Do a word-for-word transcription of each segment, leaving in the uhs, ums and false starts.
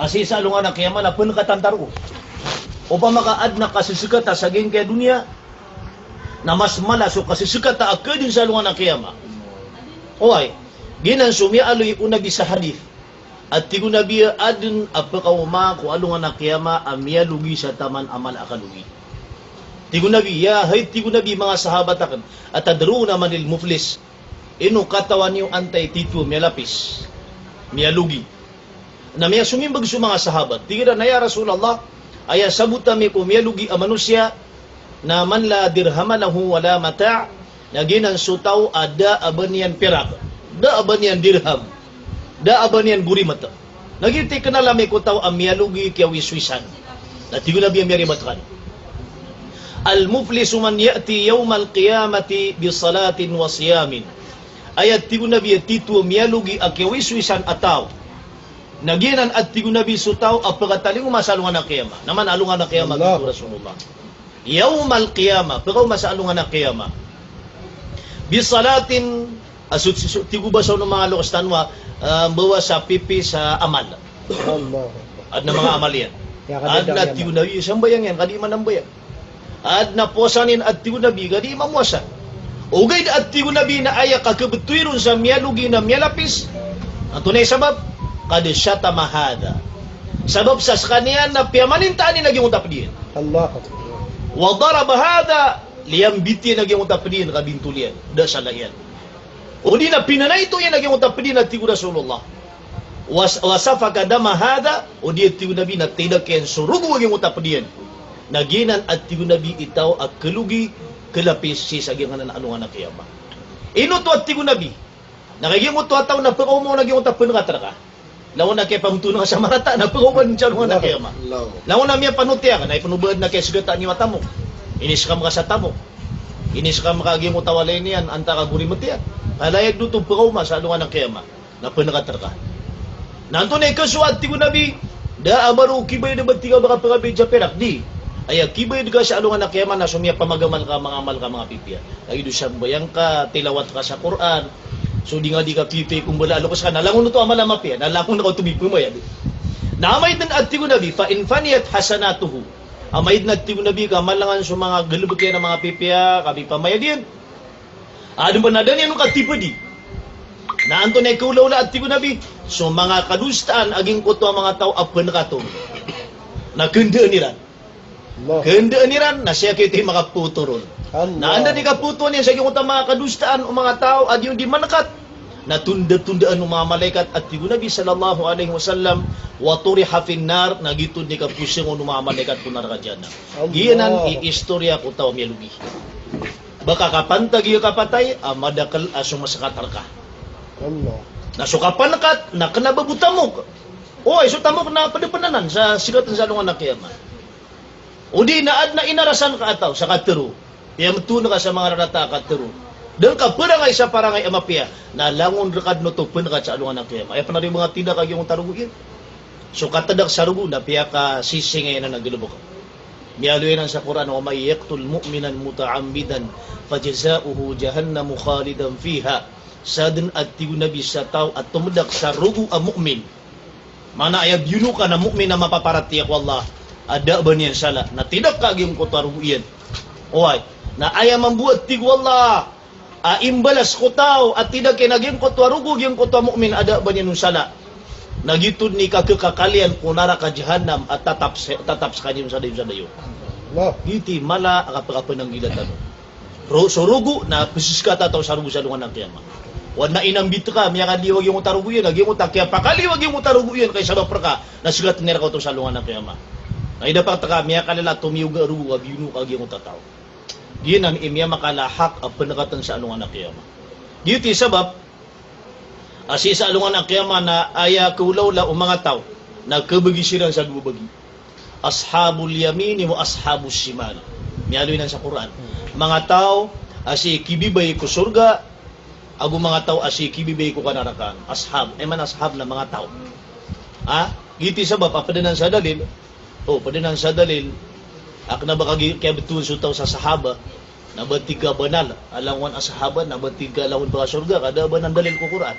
a sii sa alongan a qiyamah na pnekatan ta roo. Opama ka adn a kasesekata sa giyangkaya doniya, na mas mala so kasesekata a khaadn sa alongan a qiyamah. Oway, giyanan so miyaaloy o Nabi sa hadith. A tig o Nabi a adn a pkaoma ko alongan a qiyamah a miyalogi sa taman a mala a kalogi. Tig o Nabi, ya, hay tig o Nabi, manga sahabat akn, atadruna manil muflis? Ino katawan iyo antaa i titho a miyalapis, miyalogi? Na miyasomimbag so manga sahabat. Tig iran a, ya Rasulullah, aya sabot ami ko miyalogi a manosiya na man la dirhama lahu wa la mata', na giyanan so taw a da a ba niyan pirak, da a ba niyan dirham, da a ba niyan gorimet. Na giyoto i knal ami ko taw a miyalogi kiyawiswisan. Na tig o Nabi a miyaribat kano, al-muflisu man ya'ti yawmal qiyamati bi salatin wa siyamin. Aya tig o Nabi a titho a miyalogi a kiyawiswisan a taw, na giyanan a tig o Nabi so taw a pkatalingoma sa alongan a qiyamah. Na man alongan a qiyamah, Allah, tig o Rasulullah. Yawmal qiyamah, pkaoma sa alongan a qiyamah. Bi salatin, a so, so, tig o ba sa o manga loks tano a, ah, mbawa sa pipi sa amal. Allah. Adn a manga amal iyan. Ya, kadadaan iyan. Adn a tig o Nabi, sambayang iyan, ka di manambayang. Adn a powasa niyan a tig o Nabi, ka di mamowasa. Ogaid a tig o Nabi na aya kakhabtowi ron sa miyalogi na miyalapis. Antonaa i sabap? Qad shatama hadha. Sabap sa skaniyan na piyamanintaan iyan a giyangkoto a pd iyan. Allahu Akbar. Wa daraba hadha, liyambit iyan a giyangkoto a pd iyan, kabintol iyan. Da sala iyan. O di na pinanaito iyan a giyangkoto a pd iyan a tig o Rasulullah. Was-, wa safaka dama hadha, o di a tig o Nabi na tidak iyan so rogo a giyangkoto a pd iyan. Na giyanan a tig o Nabi i taw a kalogi, kalapis sii sa giyangkanan a alongan a qiyamah. Ino oto a tig o Nabi? Na kagiya giyangkoto a taw na pkaoma on a giyangkoto a pnekat rka. Langon a kiyapamtoon ka sa marata, na pkaoma on sa alongan a qiyamah. Langon a miyapanotiyaka, na ipnobaad na kiyasgata niyo a tamok. Iniskam ka sa tamok. Iniskam ka a giyangkoto a walay niyan, antaa ka gorimet iyan. Ka lagid oto pkaoma sa alongan a qiyamah. Na pnekat rka. Na antonaa i kasowa a tig o Nabi, da a ba roo kibayad a ba tig a ba ka pkabayad sa pirak, di. Aya kibayad ka sa alongan a qiyamah na so miyapamagamal ka a manga amal ka a manga pipiya. Lagid o sambayang ka, tilawat ka sa Qur'an, so di nga di ka pipiya ko mbala a loks ka, na langon oto a mala a mapiya, na langon ka oto di pmayad. Na amay dn a tig o Nabi, fa in faniyat hasanatuhu. Amay dn a tig o Nabi ka malangan so manga galbk iyan a manga pipiya, ka di pamayad iyan. Adn pn a da niyan on katipedi. Na antonaa i kaolaola a tig o Nabi, so manga kadosaan a giyangkoto a manga taw a pnekat on, na kndaan iran. Allah. Kndaan iran, na sii ko oto i makapoto ron. Allah. Na anda di kapotoan iyan sa giyangkoto a manga kadosaan o manga taw a di on di manekat, na tondatondaan o manga malaikat a tig o Nabi sallallahu alaihi wasallam, wa turiha fin nar, na giyoto di kaposing on o manga malaikat ko naraka jahannam. Allah. Giyanan i istorya ko taw a miyalogi. Ba ka kapantag iyo kapatay a madakl a so maskat rka. Allah. Na so kapanekat na kna ba bo tamok. Oway, so tamok na pd pn anan sa sgatan sa alongan a qiyamah. O di na adn a inarasan ka a taw sa katharo. Piyamtoon ka sa manga rarata a katharo. Da ngka pharangay sa pharangay a mapiya. Na langon rka dn oto pnekat sa alongan a qiyamah. Aya pn a di manga tindak a giyangkoto a rogo iyan. So katdak sa rogo na piyakasisingay anan a galbk. Miyaaloy anan sa Qur'an, wa man yaqtul mu'minan muta'ammidan fajaza'uhu jahannamu khalidan fiha. Sadn a tig o Nabi sa taw a tomdak sa rogo a mu'min. Maana aya biyonokan a mu'min a mapaparatiyaya ko Allah, a da a ba niyan sala, na tindak ka a giyangkoto a rogo iyan. Oway, na aya mambo a tig o Allah a imbalas ko taw a tindak iyan a giyangkoto a rogo, giyangkoto a mu'min a da a ba niyan on sala, na giyoto dn i kakekakal iyan ko naraka jahannam a tatap se-, tatap skaniyan on sa dayon sa dayon. Allah. Giyoto i mala a kapakapananggila tano. Ro-, so rogo na pzskata taw sa rogo sa alongan a qiyamah. Oway, na inambit ka, miyakaliyo a giyangkoto a rogo iyan, a giyangkoto a kiyapakaliyo a giyangkoto a rogo iyan, ka isabap rka na sgatn iyan rka oto sa alongan a qiyamah. Na idapat ka, miyakalala a tomiyoga a rogo a biyono ka a giyangkoto a taw. Giyanan i miyamakala a hak a pnekatn sa alongan a qiyamah. Giyoto i sabap a sii sa alongan a qiyamah na aya kaolaola o manga taw na kabagi siran sa dowa bagi. Ashabul yamini wa ashabus shimal. Miyaaloy anan sa Qur'an. Manga taw a sii kibibay ko sorga, ago manga taw a sii kibibay ko kanarakaan. Ashab, aya maana ashab na manga taw. Ha? Giyoto i sabap a pd anan sa dalil. O, pd anan sa dalil a kna ba kagi-, kiyabtowan so taw sa sahaba na ba tig ka banal a langon a sahaba, na ba tig ka langon ba ka sorga, ka da a ba anan dalil ko Qur'an.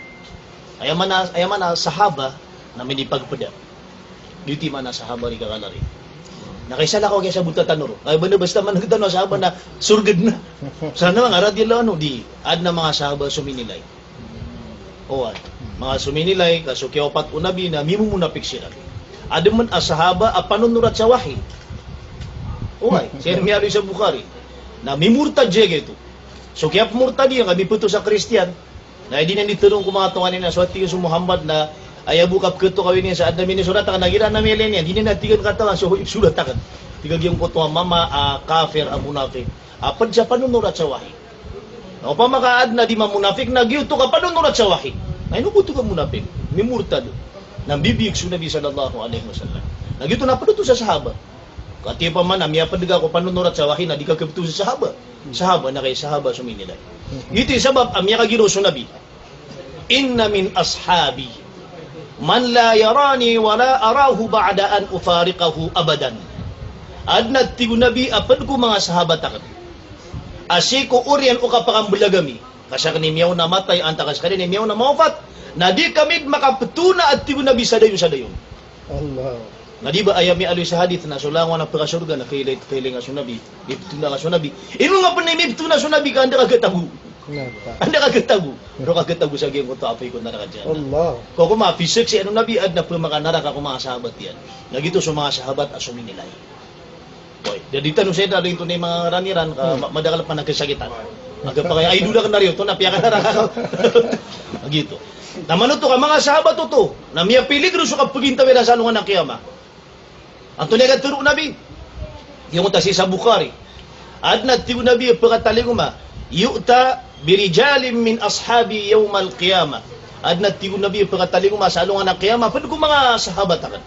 Aya maana, aya maana sahaba na minipagpda. Giyoto i maana a sahaba, ri kakala ri. Na kaisalakaw a kiyasabota tano ron. Kaya ba na basta maneg tano a sahaba na sorga dn na. Sana nga radiyallahu anhu, di. Adn a manga sahaba a sominilay. Oway. Manga sominilay, ka so kiyawapat o Nabi na mimomonafik siran. Adn man a sahaba a panonorat sa wahi. Oway, sii miyaaloy sa Bukhari. Na mimortad siya giyoto. So kiyapmortad iyan, ka miphto sa Kristiyan. Na di niyan di tharoon ko manga tonganay na so, a tig iyan, so Muhammad na aya bo kapkhatokawi niyan sa adn a minisorat akn, na igira na miyailay niyan, di niyan a tig iyan katawan so ipsorat akn. Tig a giyangkoto a mama a kafir a monafik a pd sa panonorat sa wahi. Na opama ka adn a di mamonafik na giyoto ka panonorat sa wahi. Na ino bo oto ka monafik? Mimortad. Na mbibiyag so Nabi sallallahu alaihi wasallam. Na giyoto na pd oto sa sahaba. Katii opama na miyapd ka ko panonorat sa wahi na di ka kapto sa sahaba. Sahaba na kay sahaba sominilay. Giyoto i sabap a miyakagiraw so Nabi. Inna min ashabi man la yarani wa la arahu ba'da an ufariqahu abadan. Adn a tig o Nabi a pd ko manga sahabat akn a sii ko oriyan o kapakamblag ami. Ka sakn i miyaona matay, antaa ka skaniyan i miyaona mawafat. Na di kami dn makaptona a tig o Nabi sa dayon sa dayon. Allah. Na di ba aya miyaaloy sa hadith na so langon a pkasorga na kailay, kailaynga so Nabi, miptona ka so Nabi. Ino nga pn i miptona so Nabi ka anda ka khatago? Anda ka khatago? Ro ka khatago sa giyangkoto a apoy ko naraka jahannam. Allah. Ko koma pisaksian o Nabi adn a pmakanaraka ko manga sahabat iyan. Na giyoto so manga sahabat a sominilay. Oy, da di tano saya da, da intonaa i manga ngaran iran ka, hmm, ma-, madakl pn a kasakitan. Agapakay, ay, doda kn a riyo, oto na piyakanaraka. Giyoto. Na manoto ka manga sahabat oto, na miyapiligro so kapagintaw iran sa alongan a qiyamah. Antonaa i katharo o Nabi? Giyangkoto a sii sa Bukhari. Adn a tig o Nabi a pkatalingoma, yu'ta birijalin min ashabi yawmal qiyamah. Adn a tig o Nabi a pkatalingoma sa alongan a qiyamah, pd ko manga sahabat akn.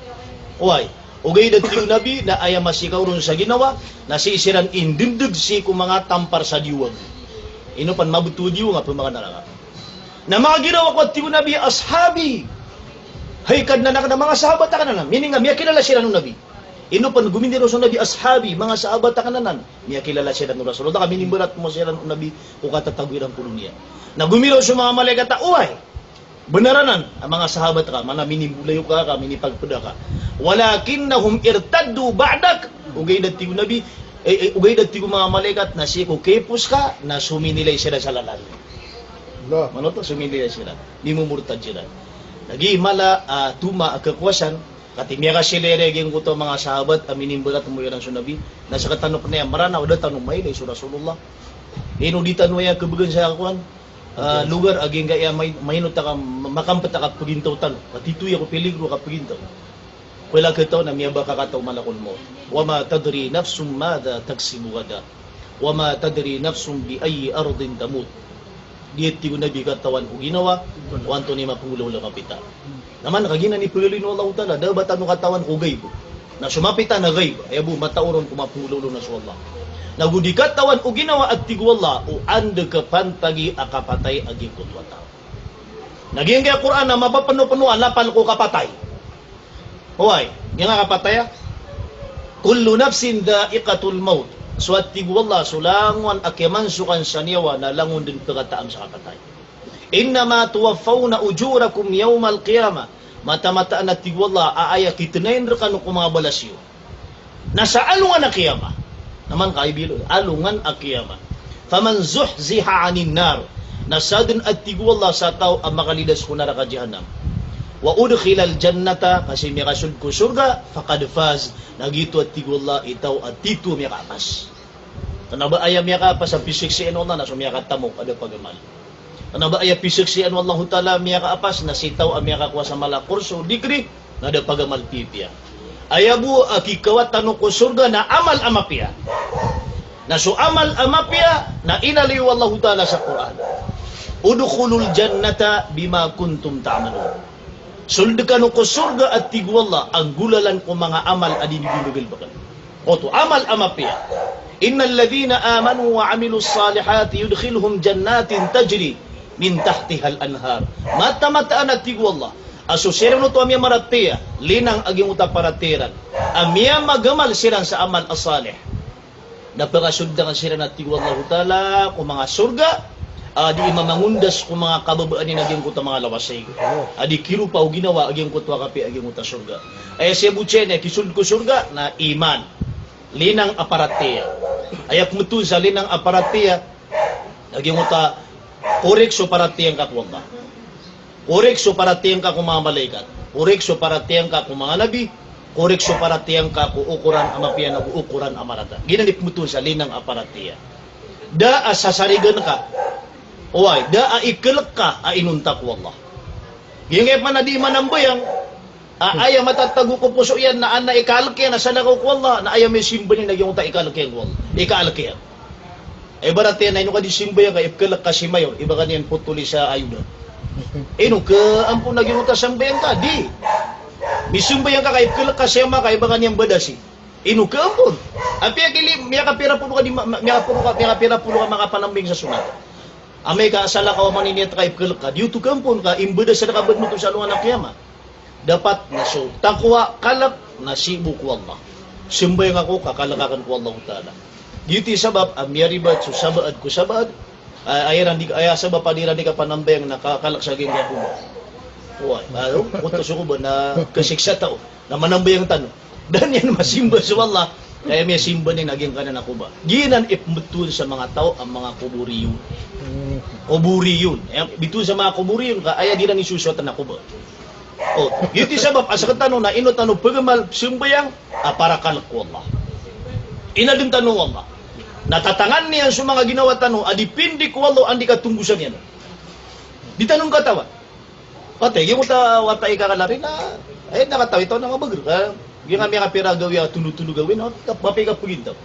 Oway. Ogaid a tig o Nabi na aya masikaw ron sa ginawa, na sii siran indndg sii ko manga tampar sa diwang. Ino pn mabto a diwang a pmakanaraka. Na makagiraw ako a tig o Nabi, ashabi. Hay Kadnan akn, a manga sahabat akn anan. Meaning a miyakilala siran o Nabi. Ino pn gomindiraw so Nabi, ashabi, manga sahabat akn anan. Miyakilala siran o Rasulullah, ka minimbaratmo siran o Nabi ko katatago iran ko doniya. Na gomiraw so manga malaikat a, oway. Bnar anan a manga sahabat ka, mana minimbolay ka, ka minipagpda ka. Walakinnahum irtaddu ba'dak. Ogaid a tig o Nabi, eh, eh, ogaid a tig o manga malaikat na sii ko kaipos ka, na sominilay siran sa lalan. Allah. Manoto, sominilay siran. Mimomortad siran. Lagid mala, ah, toma a kakowasan, katii miyakasilay iran giyangkoto a manga sahabat a minimbaratmo iran so Nabi, na sktano pn aya Mranaw, da tano mailay so Rasulullah. Ino di tano aya khabgan sa kowan, ah, lugar a giyangkaya mai-, mainot a ka, makampet a kapagintaw tano. Ka tito aya ko piligro a kapagintaw. Ko ilay a katawan a miyabaka kataw o malakul mawt. Wa ma tadri nafsun madha taksibu ghada. Wa ma tadri nafsun bi ayyi ardin tamut. Di a tig o Nabi katawan o ginawa o antonaa i mapnggolawla mapita. Na man ka giyanan i pagaloyn o Allahu Ta'ala, da a ba tano katawan ko ghaib. Na so mapita na ghaib, aya bo mataw ron ko mapnggolawla na so Allah. Na go di katawan o ginawa a tig o Allah, o anda kapantagi a kapatay a giyangkoto a taw. Na giyangkaya Qur'an na mapapnopno a lapal ko kapatay. Oway, giyangkaya kapatay a, kullu nafsin dha'iqatul mawt. So a tig o Allah, so langowan a kiyamansokan sa niyawa na langon dn pkataam sa kapatay. Innama tuwaffawna ujurakum yawmal qiyamah. Mataan-mataan a tig o Allah a aya kitnayn rkano ko manga balas iyo na sa alongan a qiyamah. Na man ka i bilo, alongan a qiyamah. Faman zuhziha 'anin nar. Na sadn a tig o Allah sa taw a makalidas ko naraka jahannam. Wa udkhilal jannata, ka sii miyakasold ko sorga, faqad faz. Na giyoto a tig o Allah i taw a tito a miyakaapas. Kna ba aya miyakaapas a pisaksian o Allah na so miyakatamok a da pagamal. Kna ba aya pisaksian o Allahu Ta'ala a miyakaapas na si taw a miyakakowa sa mala a korso o dikri na da pagamal pipiya. Aya bo a kikawat tano ko sorga na amal a mapiya. Na so amal a mapiya na inaloy o Allahu Ta'ala sa Qur'an, udkhulul jannata bima kuntum ta'malun. Sold kano ko sorga a tig o Allah a nggolalan ko manga amal a di niyo di mbagalbkn. Oto, amal a mapiya. Innal ladhina amanu wa 'amilus salihati yudkhilhum jannatin tajri min tahtihal anhar. Mataan-mataan a tig o Allah a so siran oto a miyamaratiyaya, linang a giyangkoto a paratiyaya iran, a miyamagamal siran sa amal a salih, na pakasold akn siran a tig o Allahu Ta'ala ko manga sorga A di mamangondas ko manga kababaan iyan a giyangkoto a manga lawas a ig. A di kiropa o ginawa a giyangkoto a kapiya a giyangkoto a sorga. Aya siya bo tiyan a kisold ko sorga na iman. Linang a paratiyaya. Aya pmbtowan sa linang a paratiyaya a giyangkoto a korek so paratiyaya ngka ko Allah. Korek so paratiyaya ngka ko manga malaikat. Korek so paratiyaya ngka ko manga nabi. Korek so paratiyaya ngka ko okoran a mapiya nago okoran a marata. Giyanan i pmbtowan sa linang a paratiyaya. Da a sasarigan ka. Oway, da a ikalk ka a inonta ko Allah. Giyangkaya pman a di manambayang, a aya matatago ko poso iyan na adn a ikalk iyan a salakaw ko Allah, na aya miyasimba niyan a giyangkoto a ikalk iyan ko Allah. Ikalk iyan. Ibarat iyan na ino ka di simbayang ka, ipkalk ka si mayor, iba ka niyan potoli sa ayuda. Ino ka ampon a giyangkoto a sambayang ka, di. Misimbayang ka ka ipkalk ka si ama ka, iba ka niyan badasi. Ino ka ampon. Apiya kili, miyakapira polo ka di ma-, ma-, miyakapolo ka, miyakapira polo ka makapanambayang sa sonat. Amay ka salakaw a maniniyat ka ipkalk ka, di oto ka ampon ka imbadas sa da ka badn oto sa alongan a qiyamah. Dapat na so taqwa, kalk na sii bo ko Allah. Sambayang ako ka kalk akn ko Allahu Ta'ala. Giyoto i sabap a miyaribat so sabaad ko sabaad. A, aya iran di, aya sabap a di iran di kapanambayang na ka-, kalk sa giyangkaya qubah. Oway, a, oto so qubah na kasiksa tao. Na manambayang tano. Da niyan masimba so Allah, ka aya miyasimba niyan a giyangkanan a qubah. Giyanan i pmbtowan sa manga taw a manga quburiyyun. Quburiyyun. Aya bitowan sa manga quburiyyun, ka aya di iran isosoat na qubah. O, giyoto i sabap a sktano na ino tano pagamal sambayang a para kalk ko Allah. Inadn tano o Allah. Na tatangan iyan so manga ginawa tano a dipindi ko Allah a anda i katonggosan iyan. Di tano katawan. Pati, giyangkoto a wata i kakala rin na, eh, na katawi taw na mabagr ka. Giyangkaya miyakapira gawii a tolo-tolo gawii na, kap-, mapiya i kapagintaw.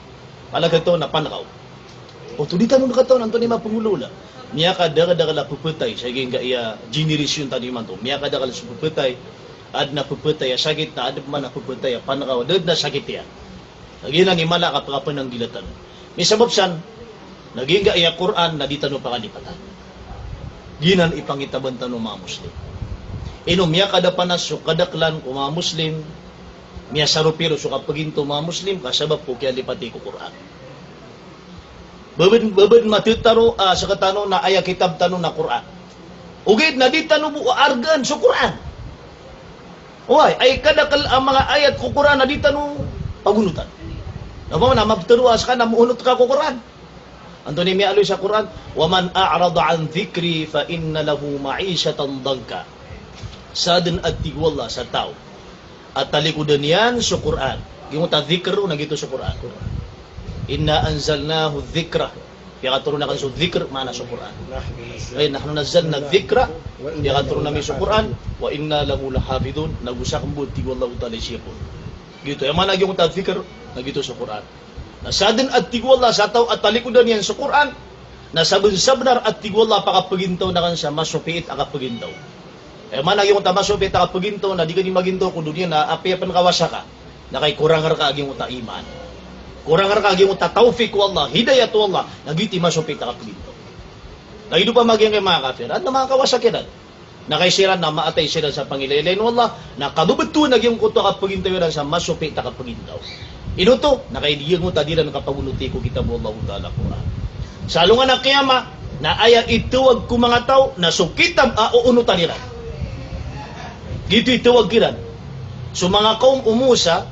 Kala kataw na pankaw. Oto di tano katawan antonaa i mapangolawla. Miyakadakadakl a pphatay sa giyangkaya generation tano imanto. Miyakadakl so pphatay, adn a pphatay a sakit na adn pman a pphatay a pankaw, da dn a sakit iyan. Na giyanan i mala a kapakapananggila tano. Misabap san, na giyangkaya Qur'an na di tano pakalipatan. Giyanan i pangitaban tano manga Muslim. Ino miyakadapanas so kadaklan ko manga Muslim, miyasaropiro so kapagintaw o manga Muslim, ka sabap ko kiyalipati ko Qur'an. Ba bd, ba bd matitaro, ah, sktano na aya kitab tano na Qur'an. Ogaid na di tano bo argaan so Qur'an. Oway, aya kadakl a manga ayat ko Qur'an na di tano pagonotan. Na ba man a maptaro a ska na moonot ka ko Qur'an. Antonaa i miyaaloy sa Qur'an? "Wa man a'rada an dhikri fa inna lahu ma'ishatan dhanka." Sadn a tig o Allah sa taw a talikodan iyan so Qur'an. Giyangkoto a dhikr na giyoto so Qur'an. Inna anzalnahu dhikra. Piyakatoron akn so dhikr, maana so Qur'an. Ay, nahnu nazzalna dhikra, piyakatoron ami so Qur'an, wa inna lahu lahafidhun, nago sakn bo, tig o Allahu Ta'ala, i siyapon. Giyoto, aya maana giyangkoto a dhikr, na giyoto so Qur'an. Na sadn a tig o Allah sa taw a talikodan iyan so Qur'an, na sabnsabnar a tig o Allah a pakapagintaw akn sa masopiit a kapagintaw. Aya maana giyangkoto a masopiit a kapagintaw na di ka di magintaw ko doniya na apiya pn kawasa ka. Na kay korang rka a giyangkoto a iman. Korang rka a giyangkoto a tawfik o Allah, hidayat o Allah, na giyoto i masopiit a kapagintaw. Na giyoto pman giyangkai manga kafir, adn a manga kawasa kiran. Na kay siran na maatay siran sa pangilaylay o Allah, na kababtowan a giyangkoto a kapagintaw iran sa masopiit a kapagintaw. Ino oto, na kay giyangkoto a di iran kapagonoti ko kitab o Allahu Ta'ala Qur'an. Sa alongan a qiyamah, na aya itawag ko manga taw na so kitab a oonotan iran. Giyoto i tawag kiran. So manga kawm o Musa,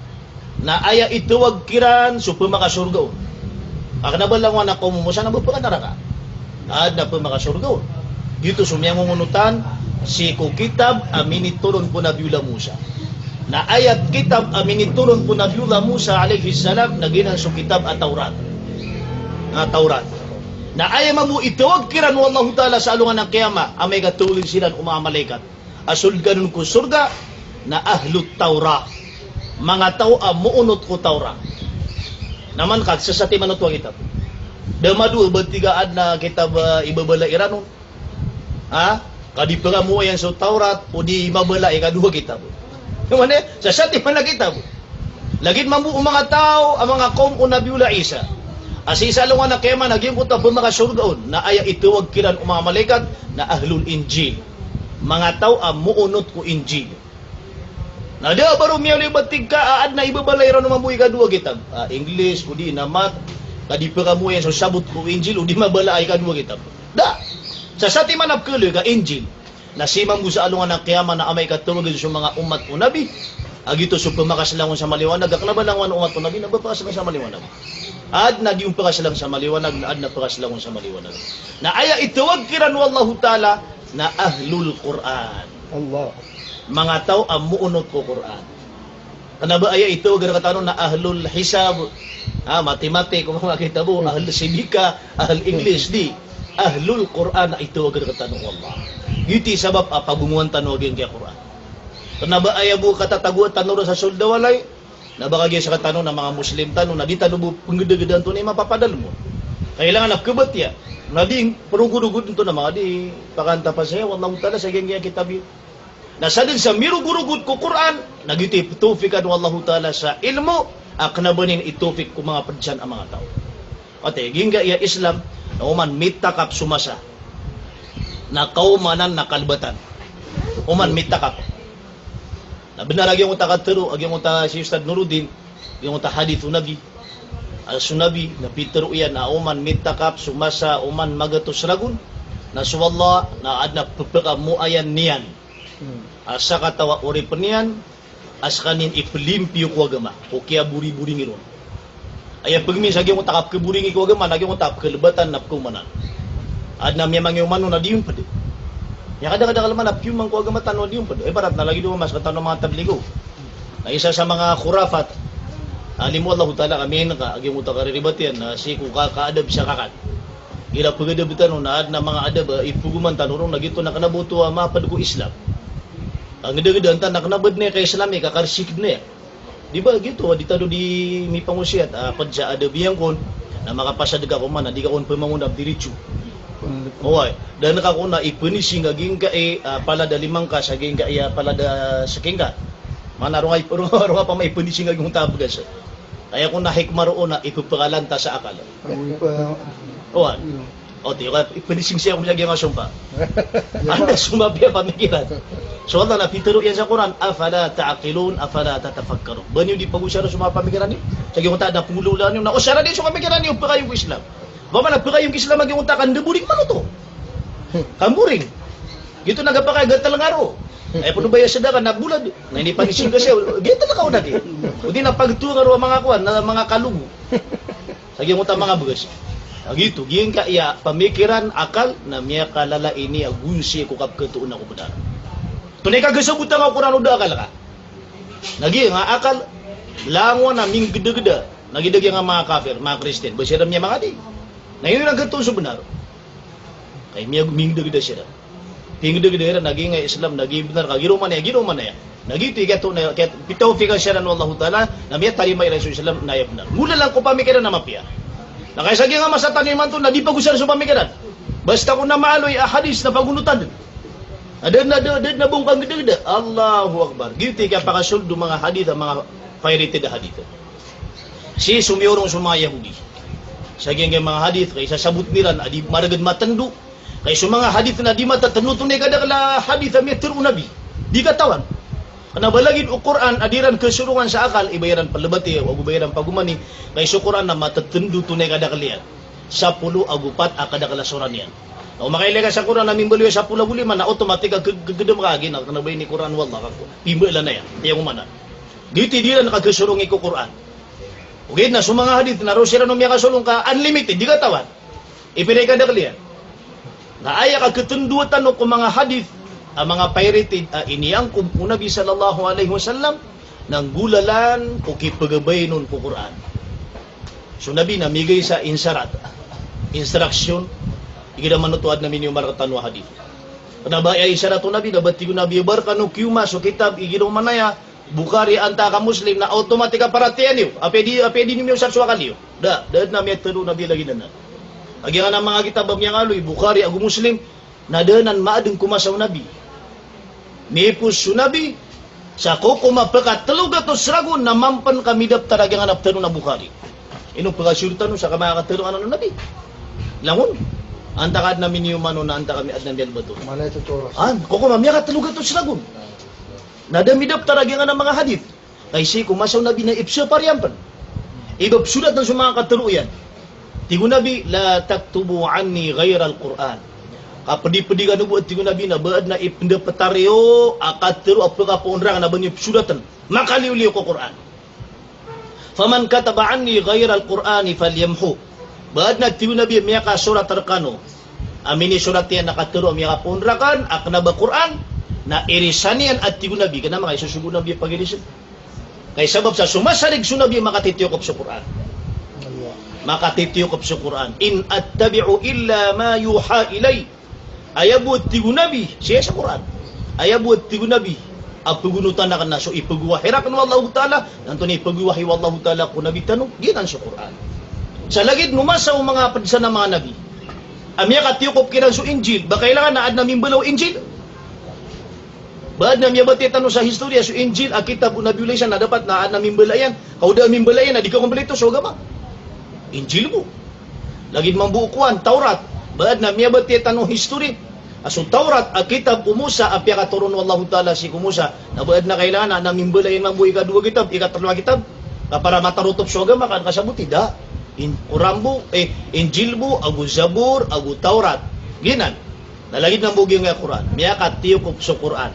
na aya itawag kiran so pmakasorga on. Ka kna ba langowan a kawm o Musa na ba pkanaraka. Adn a pmakasorga on. Giyoto so miyangongonotan sii ko kitab a minitoron ko Nabiyullah Musa. Na aya kitab a minitoron ko Nabiyullah Musa alayhis salam na giyanan so kitab a Tawrat. Na Tawrat. Na aya mambo itawag kiran o Allahu Ta'ala sa alongan a qiyamah, amay ka tawagn siran o manga malaikat a sold kano ko sorga, na ahlut Tawrah. Manga taw a moonot ko Tawrah. Na man ka, sasatiman oto a kitab. Da madowa ba tig a adn a kitab a ibabala iran on. Ha? Ka di pkamowa iyan so Tawrat, o di mabala i kadowa kitab. Ino man aya, sasatiman a kitab. Lagid mambo o manga taw a manga kawm o Nabiyullah Isa a sii sa alongan a qiyamah na giyangkoto a pmakasorga on, na aya itawag kiran o manga malaikat na ahlul Injil. Manga taw a moonot ko Injil. Na da a ba ron miyaaloy ba tig ka a adn a ibabala iran on mambo i kadowa kitab. Ah, English, o di na Math, ka di pkamowa iyan so sabot ko Injil, o di mabala i kadowa kitab. Da. Sa satiman a pkhaaloy ka Injil, na sii mambo sa alongan a qiyamah na amay ka tawagan so manga omat o Nabi, a giyoto so pmakaslang on sa maliwanag, a kna ba langon o omat o Nabi na ba pakaslang sa maliwanag. Adn a di on pakaslang sa maliwanag, na adn a pakaslang on sa maliwanag. Na aya itawag kiran o Allahu Ta'ala na ahlul Qur'an. Allah. Manga taw a moonot ko Qur'an. Kna ba aya itawag rktano na ahlul hisab, ha, mathematics, ko manga kitab o, ahl sibika, ahl English, di. Ahlul Qur'an a itawag rktano o Allah. Giyoto i sabap a pagomowan tano a giyangkaya Qur'an. Kna ba aya bo katatagoa tano ron sa sold a walay, na ba kagiya sktano na manga Muslim tano, na di tano bo pnggdagdaan oto na i mapapadalm on. Kailangan a pkhabatiya. Na di progorogod oto na manga di pakantapasaya o Allahu Ta'ala sa giyangkaya kitab iyo. Na sadn sa mirogorogod ko Qur'an, na giyoto i ptawfiqan o Allahu Ta'ala sa ilmo, a kna ba niyan itawfiq ko manga pd san a manga taw. Ati, giyangkaya Islam, na oman mitakap so masa na kaomanan na kalbatan. Oman mitakap. Na bnar a giyangkoto a katharo, a giyangkoto a si Ustadh Nuruddin, a giyangkoto a hadith o Nabi. A so Nabi, na pitharo iyan, a oman mitakap so masa, oman magatos ragon, na so Allah, na adn a pphakamoayan iyan. Hmm. A sakataw a oripn iyan, a skaniyan iplimpiyo ko agama, ko kiyaboriboringi ron. Aya pagmin sa giyangkoto a kapkhaboringi ko agama, na giyangkoto a pkhalbatan na pkhaomanan. Adn a miyamangioman on na di on pd. Miyakadakadakl man a piyoman ko agama tano a di on pd. Ibarat na lagid o manga sktano a manga tabligo. Na isa sa manga khurafat, a limo o Allahu Ta'ala ka miyanka, a giyangkoto a kariribatiyan, na sii ko ka, kaadab sa kakan. Igira pgadab tano na adn a manga adab a ipogoman tano ron na giyoto na kna ba oto a mapd ko Islam. Ka nggdagdaan tano na kna ba dn aya ka-Islami, ka karsikd na aya. Di ba giyoto a di tano di mipangosiyat, a pd sa adab iyan kon, na makapasad ka kon man, na di ka kon pmangonab diritso. Oway, daan ka kon na ipnising a giyangkai a palad a lima ngka sa giyangkai a palad a saki ngka. Mana ronga, ronga, ronga pman ipnising a giyangkoto a bgas. Aya kon na hikmah roo na ipphakalantas sa akal. Ago ipa- Oway. Iyo. O, di ka ipnising siya kon sa giyangkai a sompa. Anda so mapiya a pamikiran? So Allah na pitharo iyan sa Qur'an, "Afala ta'qilun, afala tatafakkarun." Ba niyo di pagosara so manga pamikiran iyo? Sa giyangkoto a adn a pnggolawlaan iyo, na osara niyo so pamikiran iyo, pkayo ko Islam. Opama na pkayo ko Islam a giyangkoto a kandaboring man oto. Kamboring. Giyoto na gapakay a gatal nga roo. Aya pn o ba aya sadaka na bolad. Na inipanising ka siya, gatal ka on a di. O di na pagtowa nga roo a manga kowan, na manga kalogo. Sa giyangkoto a manga bgas. A giyoto, giyangkaya pamikiran, akal, na miyakalala ini a gonsi ko kapkhatoon a ko bnar. Tonaa i kagasabota nga o Qur'an o da akal ka. Na giyangkai a akal, langon a minggdagda. Na giyangkai a manga kafir, manga Kristiyan, ba siran miyamangadi. Na ino iran khatoon so bnar? Ka miyag-, minggdagda siran. Pinggdagda iran, na giyangkai a Islam, na giya bnar, ka giya roo man aya, giya roo man aya. Na giyoto i kiyatoon, na kiyat-, pitawfiqan siran o Allahu Ta'ala, na miyatarima iran so Islam, na aya bnar. Nggolalan ko pamikiran a mapiya. Na kay sa giyangkai a masa tano imanto, na di pagosara so pamikiran. Basta kon na maaloy a hadith na pagonotan dn. Na da, na da, da, na ba on kanggdagda. Allahu Akbar. Giyoto i kiyapakasold o manga hadith, a manga pirated a hadith. Sii so miyorong so manga Yahudi. Sa giyangkai a manga hadith, kay sasabotn iran a di maragn matndo. Kay so manga hadith na di matatndo, tonaa i kadakl a hadith a miyatharo o Nabi. Di katawan. Kna ba lagid o Qur'an a di iran kasorongan sa akal, i ba iran plbati, ago ba iran pagomani. Kay so Qur'an na matatndo, tonaa i kadakl iyan. Sapolo ago pat a kadakl a sora niyan. Na o makailay ka sa Qur'an a mimbaloy a sapolo ago lima, na automatic a kg-, kgdam ka a giya na kna ba ini Qur'an o Allah, ka pimbalan aya. Aya ngomana. Giyoto i di iran kakasorongi ko Qur'an. Ogaid na so manga hadith na roo siran o miyakasolong ka unlimited, di katawan. Ipira i kadakl iyan. Na aya kakhatondowa tano ko manga hadith a manga pirated a iniyangkob o Nabi sallallahu alaihi wasallam, na nggolalan ko kipagabain on ko Qur'an. So Nabi na migay sa insarat, instruction, igira man oto adn a miniyoma rktano a hadith. Kna ba aya insarat o Nabi, na ba tig o Nabi, ba rkano kiyoma so kitab, igira oman aya, Bukhari antaa ka Muslim, na automatic a paratiyaya niyo. Apiya di, apiya di niyo miyosar so akal iyo. Da, da dn a miyatharo o Nabi lagid anan. A giyangkanan a manga kitab a miyangaaloy, Bukhari ago Muslim, na da anan maadn ko masa o Nabi. Mipos so Nabi, sa kokom a pkatlo gatos ragon na mampn ka midaptar a giyangkanan a ptharoon a Bukhari. Ino pkasiyod tano sa kamakatharoon anan o Nabi? Langon, antaa ka adn a miniyoma on, antaa ka mi-, adn a miyalbat on. Mana ito toros? An, kokom a miyakatlo gatos ragon. Na da midaptar a giyangkanan a manga hadith. Kay sii ko masa o Nabi na ipsapar iyan pn. Ibapsorat na so manga katharo iyan. Tig o Nabi, "La taktubu anni ghairal Qur'an." Kapedipedi kano bo a tig o Nabi na ba aden a ipendapetari iyo a katero a pekapoon raken a ba niyo pesoraten. Makaliyoliyo ko Qur'an. Faman kataba anni ghairal Qur'ani falyamhu. Ba aden a tig o Nabi a miyakasorat rekano a minisorat iyan a katero a miyakapoon raken a kena ba Qur'an, na irisan iyan a tig o Nabi, kena manga isosogo o Nabi a pagirisen. Kay sabap sa so masarig so Nabi makatitiyokop so Qur'an. Makatitiyokop so Qur'an. In attabi'u illa ma yuha ilay. Aya bo a tig o Nabi, sii sa Qur'an. Aya bo a tig o Nabi a pegonotan aken na so ipegowahi raken o Allahu Ta'ala, na antonaa i pegowahi o Allahu Ta'ala ko Nabi tano, giyanan so Qur'an. Sa lagid o masa o manga ped san a manga nabi a miyakatiyokop kiran so Injil, ba kailangan na aden a mimbala o Injil? Ba aden a miyabatiya tano sa historia so Injil a kitab o Nabi Isa na dapat na aden a mimbala iyan. Ka o da a mimbala iyan na di kakompleto so agama. Injil bo. Lagid mambo o kowan, Tawrat. Ba aden a miyabatiya tano history a so Tawrat a kitab o Musa a piyakatoron o Allahu Ta'ala sii ko Musa, na ba aden a kailangan na aden a mimbala iyan mambo ikadowa a kitab, ikatelo a kitab, ka para matarotop so agama ka kasaboti? Da. In-, Qur'an bo, eh, Injil bo, ago Zabur, ago Tawrat. Giyanan. Na lagid mambo giyangkaya Qur'an. Miyakatiyokop so Qur'an.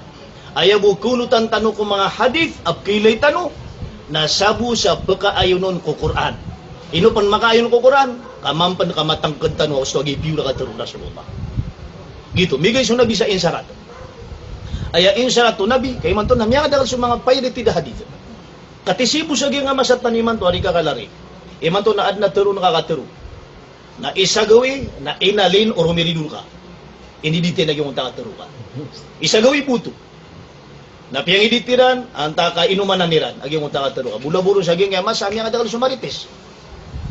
Aya bo kaonotan tano ko manga hadith a pekailay tano na sabo sa pekaayonon ko Qur'an. Ino pen makaayon ko Qur'an? Ka mampen ka matangked tano a osto a giya piyo a katero o Rasulullah. Giyoto, migay so Nabi sa insarat. Aya insarat o Nabi, ka imanto na miyakadakl so manga pirated a hadith. Katisibo sa giyangkaya masa tano imanto a di kakalari. Imanto na aden a tero na kakatero. Na isa gawii, na inalin o romiridol ka. Iniditi na giyangkoto a katero ka. Isa gawii bo oto. Na piyangiditi ran, antaa ka inomanan iran a giyangkoto a katero ka. Bolabolo sa giyangkaya masa a miyakadakl so marites.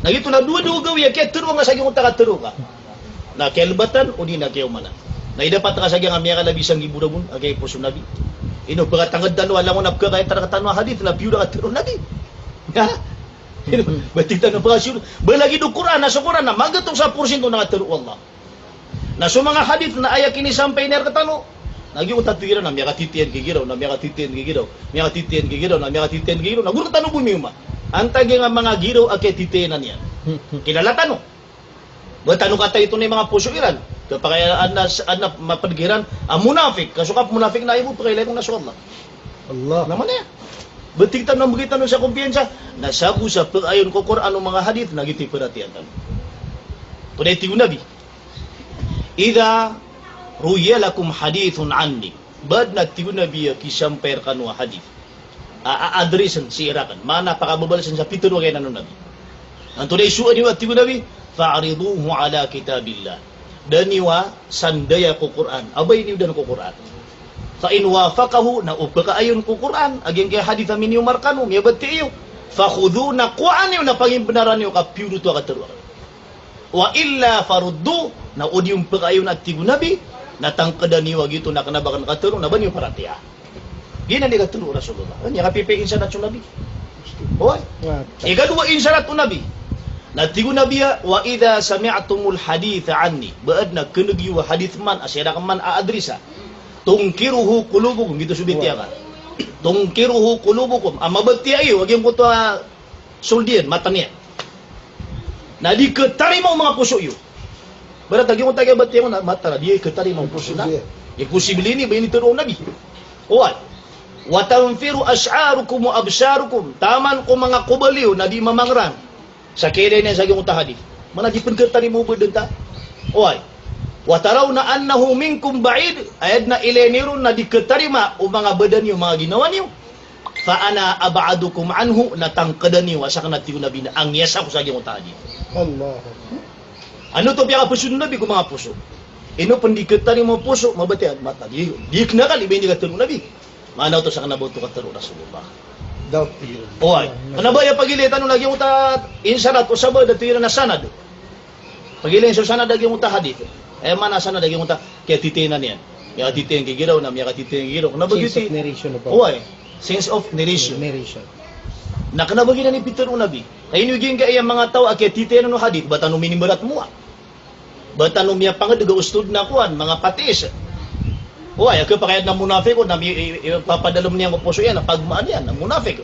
Na giyoto na dowa-dowa gawii a kiyatero nga sa giyangkoto a katero ka. Na kiyalbatan, odi na kiyaomanan. Na idapat ka sa giyangkaya miyakalabi sanggibo ragon a kiyaipos o Nabi. Ino, pekatangked tano a langon a pekakaitara tano a hadith na piyo a katero o Nabi. Ha? Ino, ba tig tano pekasiyo. Ba lagid o Qur'an, na so Qur'an na magatos a porsyento na katero o Allah. Na so manga hadith na aya kinisampay niyan rektano, na giyoto a tig iran na miyakatiti iyan ki giraw, na miyakatiti iyan ki giraw, miyakatiti iyan ki giraw, na miyakatiti iyan ki giraw, na go rektano bo mioma. Antaa giyangkaya manga giraw a kiyatitianan iyan? Kilala tano. Ba tano katayi oto na i manga poso iran. Kapakay aden a, aden a maped kiran a munafik. Ka so kapmunafik na aya bo pekailay ko na so Allah. Allah. Na mana iya? Ba tig tano na mbegay tano sa kumpiyansa. Na sabo sa pekaayon ko Qur'an o manga hadith na giyoto i paratiyayaan tano. Ko da i tig o Nabi. Idha ruwiya lakum hadithun anni. Ba aden a tig o Nabi a kisampay rekano a hadith a, a, address-en sii raken. Mana pakababalesen sa pitero a kiyanan o Nabi. Antonaa i sowa niyo a tig o Nabi, fa'riduhu ala kitabillah. Da niyo a sandaya ko Qur'an. Abay niyo den ko Qur'an. Fa in wafaqahu, na o pekaayon ko Qur'an a giyangkaya hadith a minioma rekano, miyabatiya iyo. Fakhudhu, na kowaa niyo, na pangimbenaran iyo ka piyo oto a katero aken. Wa illa faruddu, na o di iyo pekaayon a tig o Nabi, na tangkeda niyo a giyoto na kena ba aken katero, na ba niyo paratiyaya. Giyanan i katero o Rasulullah. Aya kapipiya i insarat o Nabi. Oway. Ikadowa i insarat o Nabi. Na tig o Nabi a, wa idha sami'tumul haditha anni. Ba aden a keneg iyo a hadith man, a sii raken man a address-a. Tunkiruhu qulubukum, giyoto so batiya ka. Tunkiruhu qulubukum. A mabatiya iyo a giyangkoto a sold iyan, mata niyan. Na di ketarima o manga poso iyo. Ibarat a giyangkoto a kiyabatiya on na mata na di ketarima o poso na. Imposible ini, ba initero o Nabi. Oway. Wa tanfiru ash'arukum wa absarukum. Taman ko manga kobal iyo na di mamangerang sa kiyailay niyan sa giyangkoto a hadith. Mana di pen ketarima o badan ta. Oway. Wa tarawna annahu minkum ba'id. Aya den a ilay niyo ron na di ketarima o manga badan iyo, manga ginawa niyo. Fa ana ab'adukum anhu, na tangkeda niyo a saken, a tig o Nabi, na angiyasa ko sa giyangkoto a hadith. Allah. Ano oto piyakapesod o Nabi ko manga poso? Ino pen di ketarima o poso, mabatiya, mata. Di, di kena kali, ba ini katero o Nabi. Mana oto saken a ba oto katero o Rasulullah. Daw, tig iran. Oway. Kena ba aya pagilay tano na giyangkoto a insarat o sabad a tig iran a sanad. Pagilay so sanad a giyangkoto a hadith. Aya maana a sanad a giyangkoto a kiyatitianan iyan. Miyakatitian ki giraw na miyakatitian ki giraw. Kena ba giyoto i chains of narration, ba? Oway. Chains of narration. Narration. Na kena ba giyanan i pitero o Nabi. Ka ino giyangkaya manga taw a kiyatitianan o hadith, ba tano minimbarat moa. Ba tano miyapangedeg a ustadh na kowan, manga patis. Oway, a kepakay aden a munafik on, na mi-, i-, i-, papadalem niyan ko poso iyan, na pagmaan iyan, na munafik.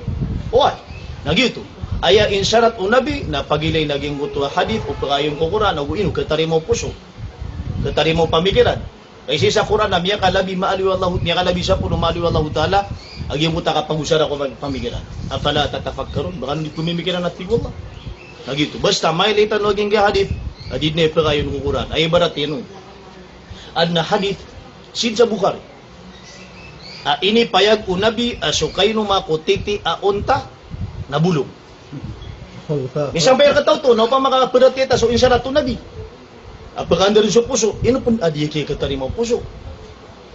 Oway, na giyoto. Aya insarat o Nabi, na pagilay na giyangkoto a hadith, o pekaayon ko Qur'an, ago ino ketarima o poso. Katarima o pamikiran. Ka sii sa Qur'an na miyakalabi maaliyo o Allah, miyakalabi sapolo maaliyo o Allah Ta'ala a giyangkoto a kapagosara ko pamikiran. Afala tatafakkarun? Ba kano di pemimikiran a tig o Allah? Na giyoto. Basta mailay tano a giyangkai a hadith a di den pekayon ko Qur'an. Aya ibarat iyan on. Aden a hadith sii sa Bukhari a inipayag o Nabi a so kainoma ko titi a onta na bolong. Misampay rkataw oto na opama ka peratiyaya ta so insarat o Nabi a pekaandarin so poso, ino pen a di kiya katarima o poso.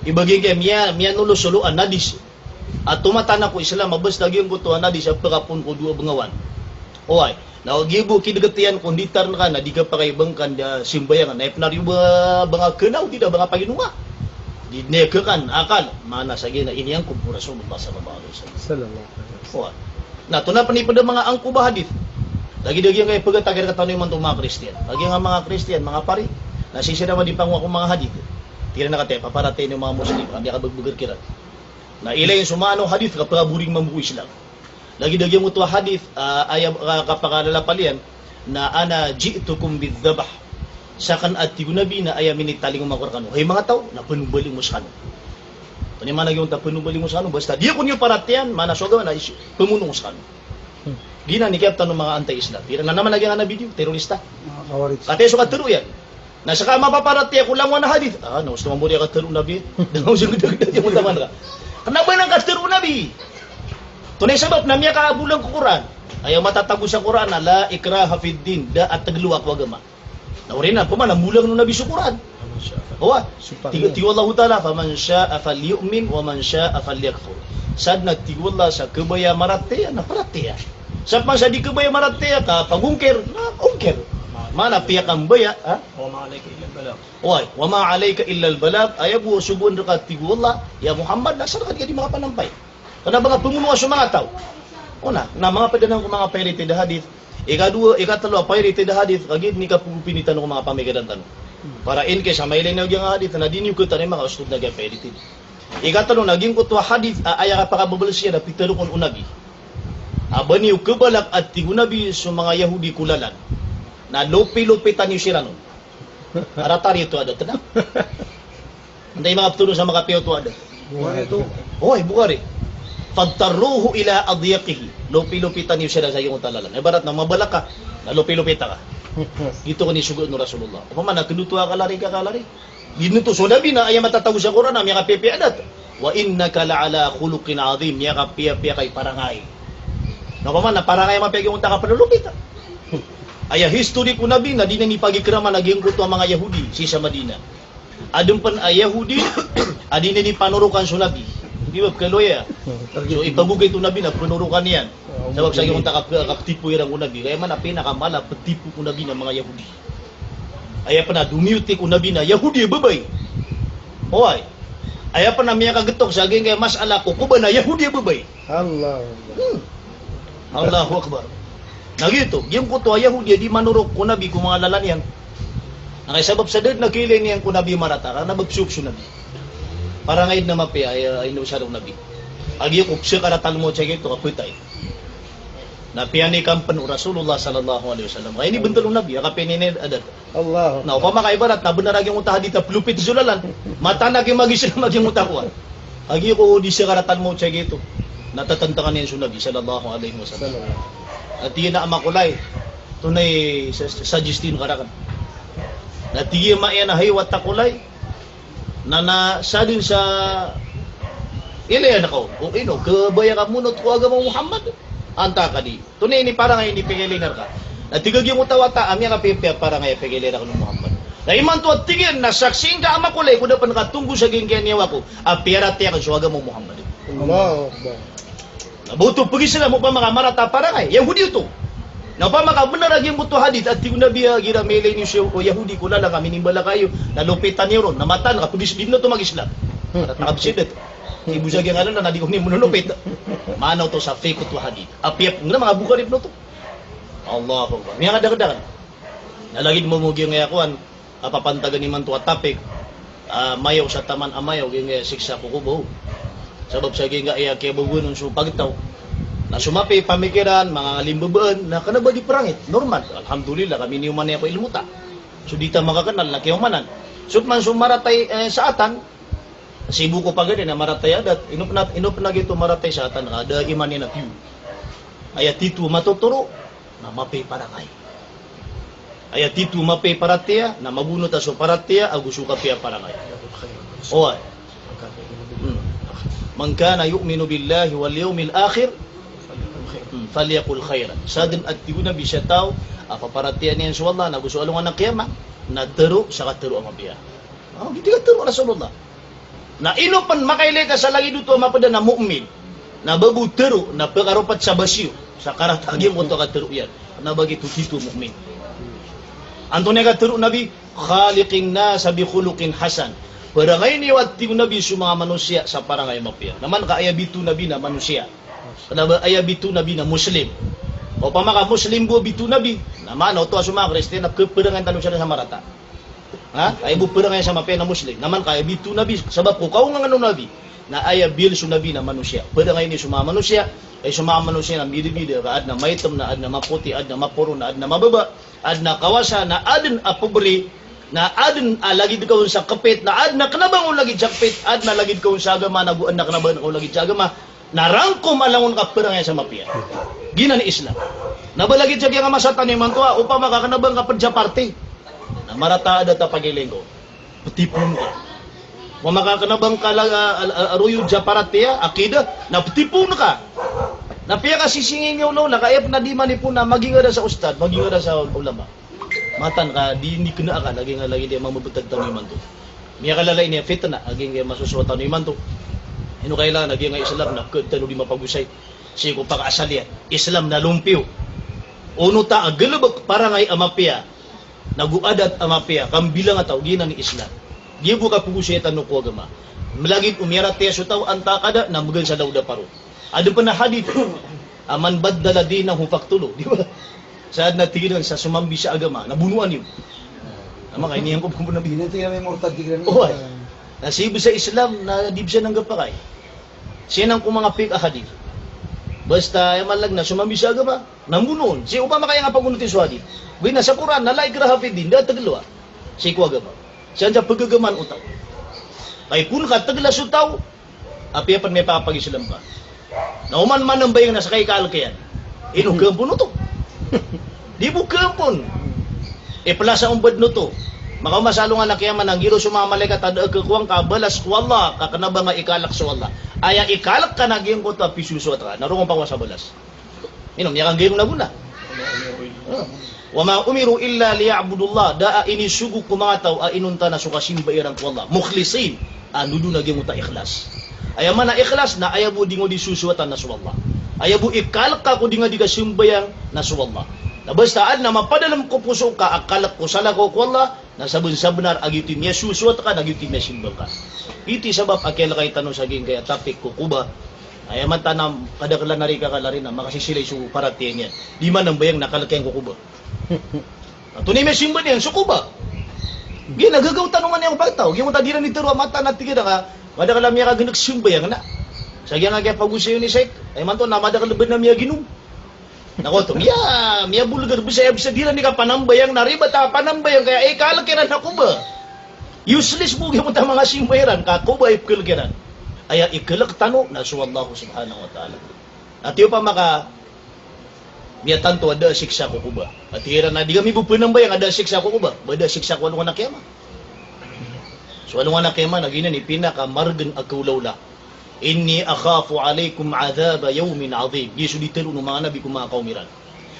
Ibagi kiya miya, miyanolosolo a nadis a tomatanak ko Islam a basta giyangkoto a nadis a pekapoon ko dowa bengawan. Oway. Na giya bo kideget iyan ko nditar ngka na di kapakay ba ngka nda sembayangan. Na aya pen a riyo ba, ba ngka kena o di da ba ngka paginonga. Di den aya kekan akal. Maana sa giya na iniyangkob o Rasulullah sallallahu alaihi wasallam. Sallallahu alaihi wasallam. Oway. Na oto na pen i ped a manga angkob a hadith. Lagid a giyangkai a pegatag iyan rkatano imanto manga Kristiyan. Lagid a manga Kristiyan, manga pari. Na sii siran a di pangowa ko manga hadith. Tig iran a kataya paparatiyaya niyo manga Muslim a miyakabegbeg rkiran. Na ilay iyan so maana o hadith ka pekaboring mambo ko Islam. Lagid a giyangkoto a hadith, ah, aya, ah, kapakalapal iyan, na ana ji'tukum bidh-dhabh. Saken a tig o Nabi na aya minitalingoma ko rekano, hay manga taw, na penombaling ko sekano. Tonaa i maana giyangkoto a penombaling ko sekano, basta di ako niyo paratiyayaan, maana so agama na is-, pemono ko sekano. Giyanan i kiyaptan o manga anti-Islam. Tig iran a naman a giyangkanan a video, terorista. Manga Khawarij. Kataya so katero iyan. Na seka a mapaparatiyaya ko langowan a hadith. Ah, na osto mambo di a katero o Nabi. Da nga osto gdagdag iyan ko taman ka. Kena ba nan katero o Nabi? Tonaa i sabap na miyakabolang ko Qur'an. Aya matatago sa Qur'an na la ikraha fid din, da a teglowa ko agama. Na oriyan na, opama na molang o Nabi so Qur'an. Oway. Tig, tig o Allahu Ta'ala, "Faman sha'a falyu'min wa man sha'a falyakfur." Sadn a tig o Allah sa kabaya maratiyaya na paratiyaya. Sa pman sa di kabaya maratiyaya ka pagongkir, na ongkir. Maana piyakambaya, ha? Wa ma alayka illa al-balagh. Oway, wa ma alayka illa al-balagh, aya bo a sogoan rka tig o Allah, ya Muhammad, na asar ka di ka di makapanampay. Kena ba nga pemonoa so manga taw. Ona, na manga ped anan ko manga pirated a hadith. Ikadowa, ikatelo a pirated a hadith, kagiya den i kapegopini tano ko manga pamikiran tano. Para in case a mailay niyo giyangkai a hadith, na di niyo ketarima ka ostod na giya pirated. Ikatelo na giyangkoto a hadith a aya kapakabebelesiya na pitharo kon o Nabi a ba niyo kebalak a tig o Nabi so manga Yahudi ko lalan na lopilopitan iyo siran on. Aratari oto a da, tena. Antaa i manga pitharo sa makapiya oto a da? Bukhari oto. Oy, Bukhari. Fadtarruhu ila adyaqihi. Lopilopitan iyo siran sa giyangkoto a lalan. Ibarat na mabalak ka, na lopilopita ka. Giyoto kon i sogoan o Rasulullah. Opama na kendo oto a kalari ka kalari. Giyoto so Nabi na aya matatago sa Qur'an na miyakapiyapiya a da. Wa innaka la'ala khuluqin adhim, miyakapiyapiya ka i parangay. Na opama na parangay a mapiya giyangkoto a kapelolopita. Aya history ko Nabi na di niyan ipagikraman a giyangkoto a manga Yahudi sii sa Madina. Aden pen a Yahudi a di niyan ipanorokan so Nabi. Di ba, pekaloya. So ipagogay o Nabi na penorokan iyan. Sabap sa giyangkoto a kap-, kapetipo iran ko Nabi. Kaya man a pinakamala a petipo ko Nabi na manga Yahudi. Aya pen a domiyoti ko Nabi na Yahudi a babay. Oway. Aya pen a miyakagetok sa giyangkai a masala ko koba na Yahudi a babay. Allahu Akbar. Hmm. Allahu Akbar. Na giyoto, giyangkoto a Yahudi a di manorok ko Nabi ko manga lalan iyan. Na kay sabap sa da den a kiilay niyan ko Nabi marata, ka na ba pesok so Nabi. Parangay den a mapiya, aya, ino sa o Nabi. A giya ko sakaratal mawt sa giyoto, kapetay. Na piyanikampen o Rasulullah sallallahu alaihi wasallam. Kay inibentel o Nabi, a kapiya niyan a da. Allah. Na opama ka ibarat na benar a giyangkoto a hadith a pelopit so lalan. Mataan a giya mag-Islam a giyangkoto a kowan. A giya ko di sakaratal mawt sa giyoto, na tatantangan iyan so Nabi sallallahu alaihi wasallam. Na tig iyan a ama ko lay, tonaa i sa-, suggestion ka raken? Na tig iyan a ama iyan a hay wata ko lay, na, na sadn sa ilay ako. O ino, kabaya ka monot ko agama o Muhammad? Antaa ka di? Tonaa i parangay a pkiilay rka? Na tig a giyangkoto a wata a miyakapiyapiya a parangay a pkiilay rakn o Muhammad. Na imanto a tig iyan na saksi ngka a ama ko lay ko da pen katonggos a giyangkai a niyawa ko a piyaratiyaya akn so agama o Muhammad. Allahu Akbar. Na ba oto pag-Islam opama ka marata a parangay, Yahudi oto. Na opama ka benar a giyangkoto a hadith a tig o Nabi a igira mailay niyo so Yahudi ko lalan ka minimbalak iyo, na lopitan iyo ron, na mataan ka pag-Is-, di na oto mag-Islam. Marata ka bisidet. Ibo sa giyangkai a lalan na di ko niyo manolopit. Maana oto sa fake oto a hadith. Apiya pen manga Bukhari pen oto. Allahu Akbar. Miyakadakdakl. Na lagid mambo giyangkai a kowan a papantagan imanto a topic, ah, mayaw sa taman a mayaw, giyangkai a siksa ko kobaw. Sabap sa giyangkai a kiyabagoan on so pagtaw. Na so mapiya i pamikiran, manga limbabaan, na kena ba di perangit. Normal. Alhamdulillah, ka miniyoman iyan ko ilmo ta. So di ta makakenal na kiyaomanan. So pman so maratay, eh, sa atan, sii bo ko pagari na maratay adat, ino pn a, ino pn a giyoto maratay sa atan, ka da iman iyan a piyo. Aya tito matotoro, na mapiya i parangay. Aya tito mapiya i paratiyaya, na magonot a so paratiyaya ago so kapiya i parangay. Oway. Hmm. "Man kana yu'minu billahi wal yawmil akhir, hmm, falyaqul khairan." Sadn a tig o Nabi sa taw a paparatiyayaan iyan so Allah, na go so alongan a qiyamah, na tero sa katero a mapiya. Ah, giyoto i katero o Rasulullah. Na ino pn makailay ka sa lagid oto a mapd a mu'min, na ba bo tero, na pkaropat sa basiyo, sa karata a giyangkoto a katero iyan. Na ba giyoto tito mu'min. Antonaa i katero o Nabi, "Khaliqin nasa bi khuluqin hasan." Parangay niyo, a tig o Nabi, so manga manosiya sa parangay a mapiya. Na man ka aya bito o Nabi na manosiya. Kna ba aya bito o Nabi na Muslim. Opama ka Muslim bo a bito o Nabi, na maana oto a so manga Kristiyan na khaparangay tano siran sa marata. Ha? Aya bo parangay sa mapiya na Muslim. Na man ka aya bito o Nabi, sabap ko kaongangan o Nabi na aya biyal so Nabi na manosiya. Parangay niyo so manga manosiya, aya so manga manosiya na bidabida, ka adn a maitm, na adn a mapoti, adn a maporo, na adn a mababa, adn a kawasa, na adn a pobri, na adn a lagid ka on sa kpit, na adn a kna ba ngka on lagid sa kpit, adn a lagid ka on sa agama, na go adn a kna ba ngka on lagid sa agama, na rangkom a langon ka parangay sa mapiya. Giyanan i Islam. Na ba lagid sa giyangkai a masa tano imanto a, opama ka kna ba ngka pd sa party, na marata a adat a pagilay ngka on, ptipoon ka. Opama ka kna ba ngka la-, a, a, a, royod sa paratiyaya, akida, na ptipoon ka. Na piyakasisinging iyan o Allah, na ka aya pn a di manipon na magingd ka sa ustad, magingd ka sa ulama. Mataan ka di, di kna a ka, lagid nga, lagid a mamabtad tano imanto. Miyakalala ini a fitna a giyangkai a masosowa tano imanto. Ino kailangan a giyangkai a Islam na kd tano di mapagosay. Sii ko pakaasal iyan. Islam na lompiyo. Onota a galbk, parangay a mapiya, na go adat a mapiya, kambilang a taw, giyanan i Islam. Giya bo kapagosay tano ko agama. Lagid o miyaratiyaya so taw antaa ka da, na mgan sa lawd a paro. Adn pn a hadith a, "Man baddala dinahu faqtuluh." Di ba? Sa adn a tig iran sa somambi sa agama, na bonoa niyo. Ama ka ini angkob ko Nabi. Ino tig iran a murtad, tig iran. Oway. Na sii bo sa Islam na di bsa nanggapakay. Sii nan ko manga fiqh a hadith. Basta aya maana na somambi sa agama, na mbonoon. Sii opama ka aya nga pagonoti so hadith. Giya na sa Qur'an, na la ikraha fid din, da a tglowa. Sii ko agama. Sii sa pagagamaan o taw. Ka ipoon ka tgla so taw, apiya pn miyapakapag-Islam ka. Na oman manambayang na ska i kaalk iyan. Ino khampon oto? Di bo khampon. Iplasa o badn oto. Makaoma sa alongan a qiyamah na nggiraw so manga malaikat a da a khakowa ngka a balas ko Allah, ka kna ba nga ikaalk so Allah. Aya ikaalk ka na giyangkoto a pisosowat ka. Na roo ngka pakaoma sa balas. Ino, miyakanggay ron a gona. Ah. "Wa ma umiru illa liya'budullah." Da a inisogo ko manga taw a inonta na so kasimba iran ko Allah. Mukhlisin. A ndodo na giyangkoto a ikhlas. Aya maana ikhlas na aya bo di ngka di sosowatan na so Allah. Aya bo ikaalk ka ko di ngka di kasimbayang na so Allah. Na basta adn a mapadalm ko poso ka a kalk ko salakaw ko Allah, na sabn-sabnar a giyoto i miyasosowat ka, na giyoto i miyasimba ka. Giyoto i sabap a kiyalkay tano sa giyangkai a topic ko Quba. Aya mataan a kadaklan a rika ka lari na makasisilay so paratiyaya niyan. Di manambayang na kalk iyan ko Quba. Antonaa i miyasimba niyan so Quba? Giya na gagaw tano man iyan ko pagtaw. Giya oto a di ran itero a mataan a tig iran ka, madakl a miyakagnk simbayang na. Sa giyangkai a pagosay on i Sheikh, aya maana oto na madakl a bnar a miyaginom. Na koto, miya, miyabolgar bsa, aya bsa di ran i kapanambayang, na ribat a panambayang, ka aya ikalk iran na Quba. Useless bo giyangkoto a manga simba iran, ka Quba i pkalk iran. Aya ikalk tano na so Allah subhanahu wa ta'ala. Na tig o pamaka, miyatanto a da a siksa ko Quba. Ati iran a di kami bo panambayang a da a siksa ko Quba. Ba da a siksa ko alongan a qiyamah. So alongan a qiyamah na giyanan i pinakamargn a kaolawla. "Inni akhafu alaykum adhaba yawmin adhim." Giya so di tharoon o manga nabi ko manga kawm iran.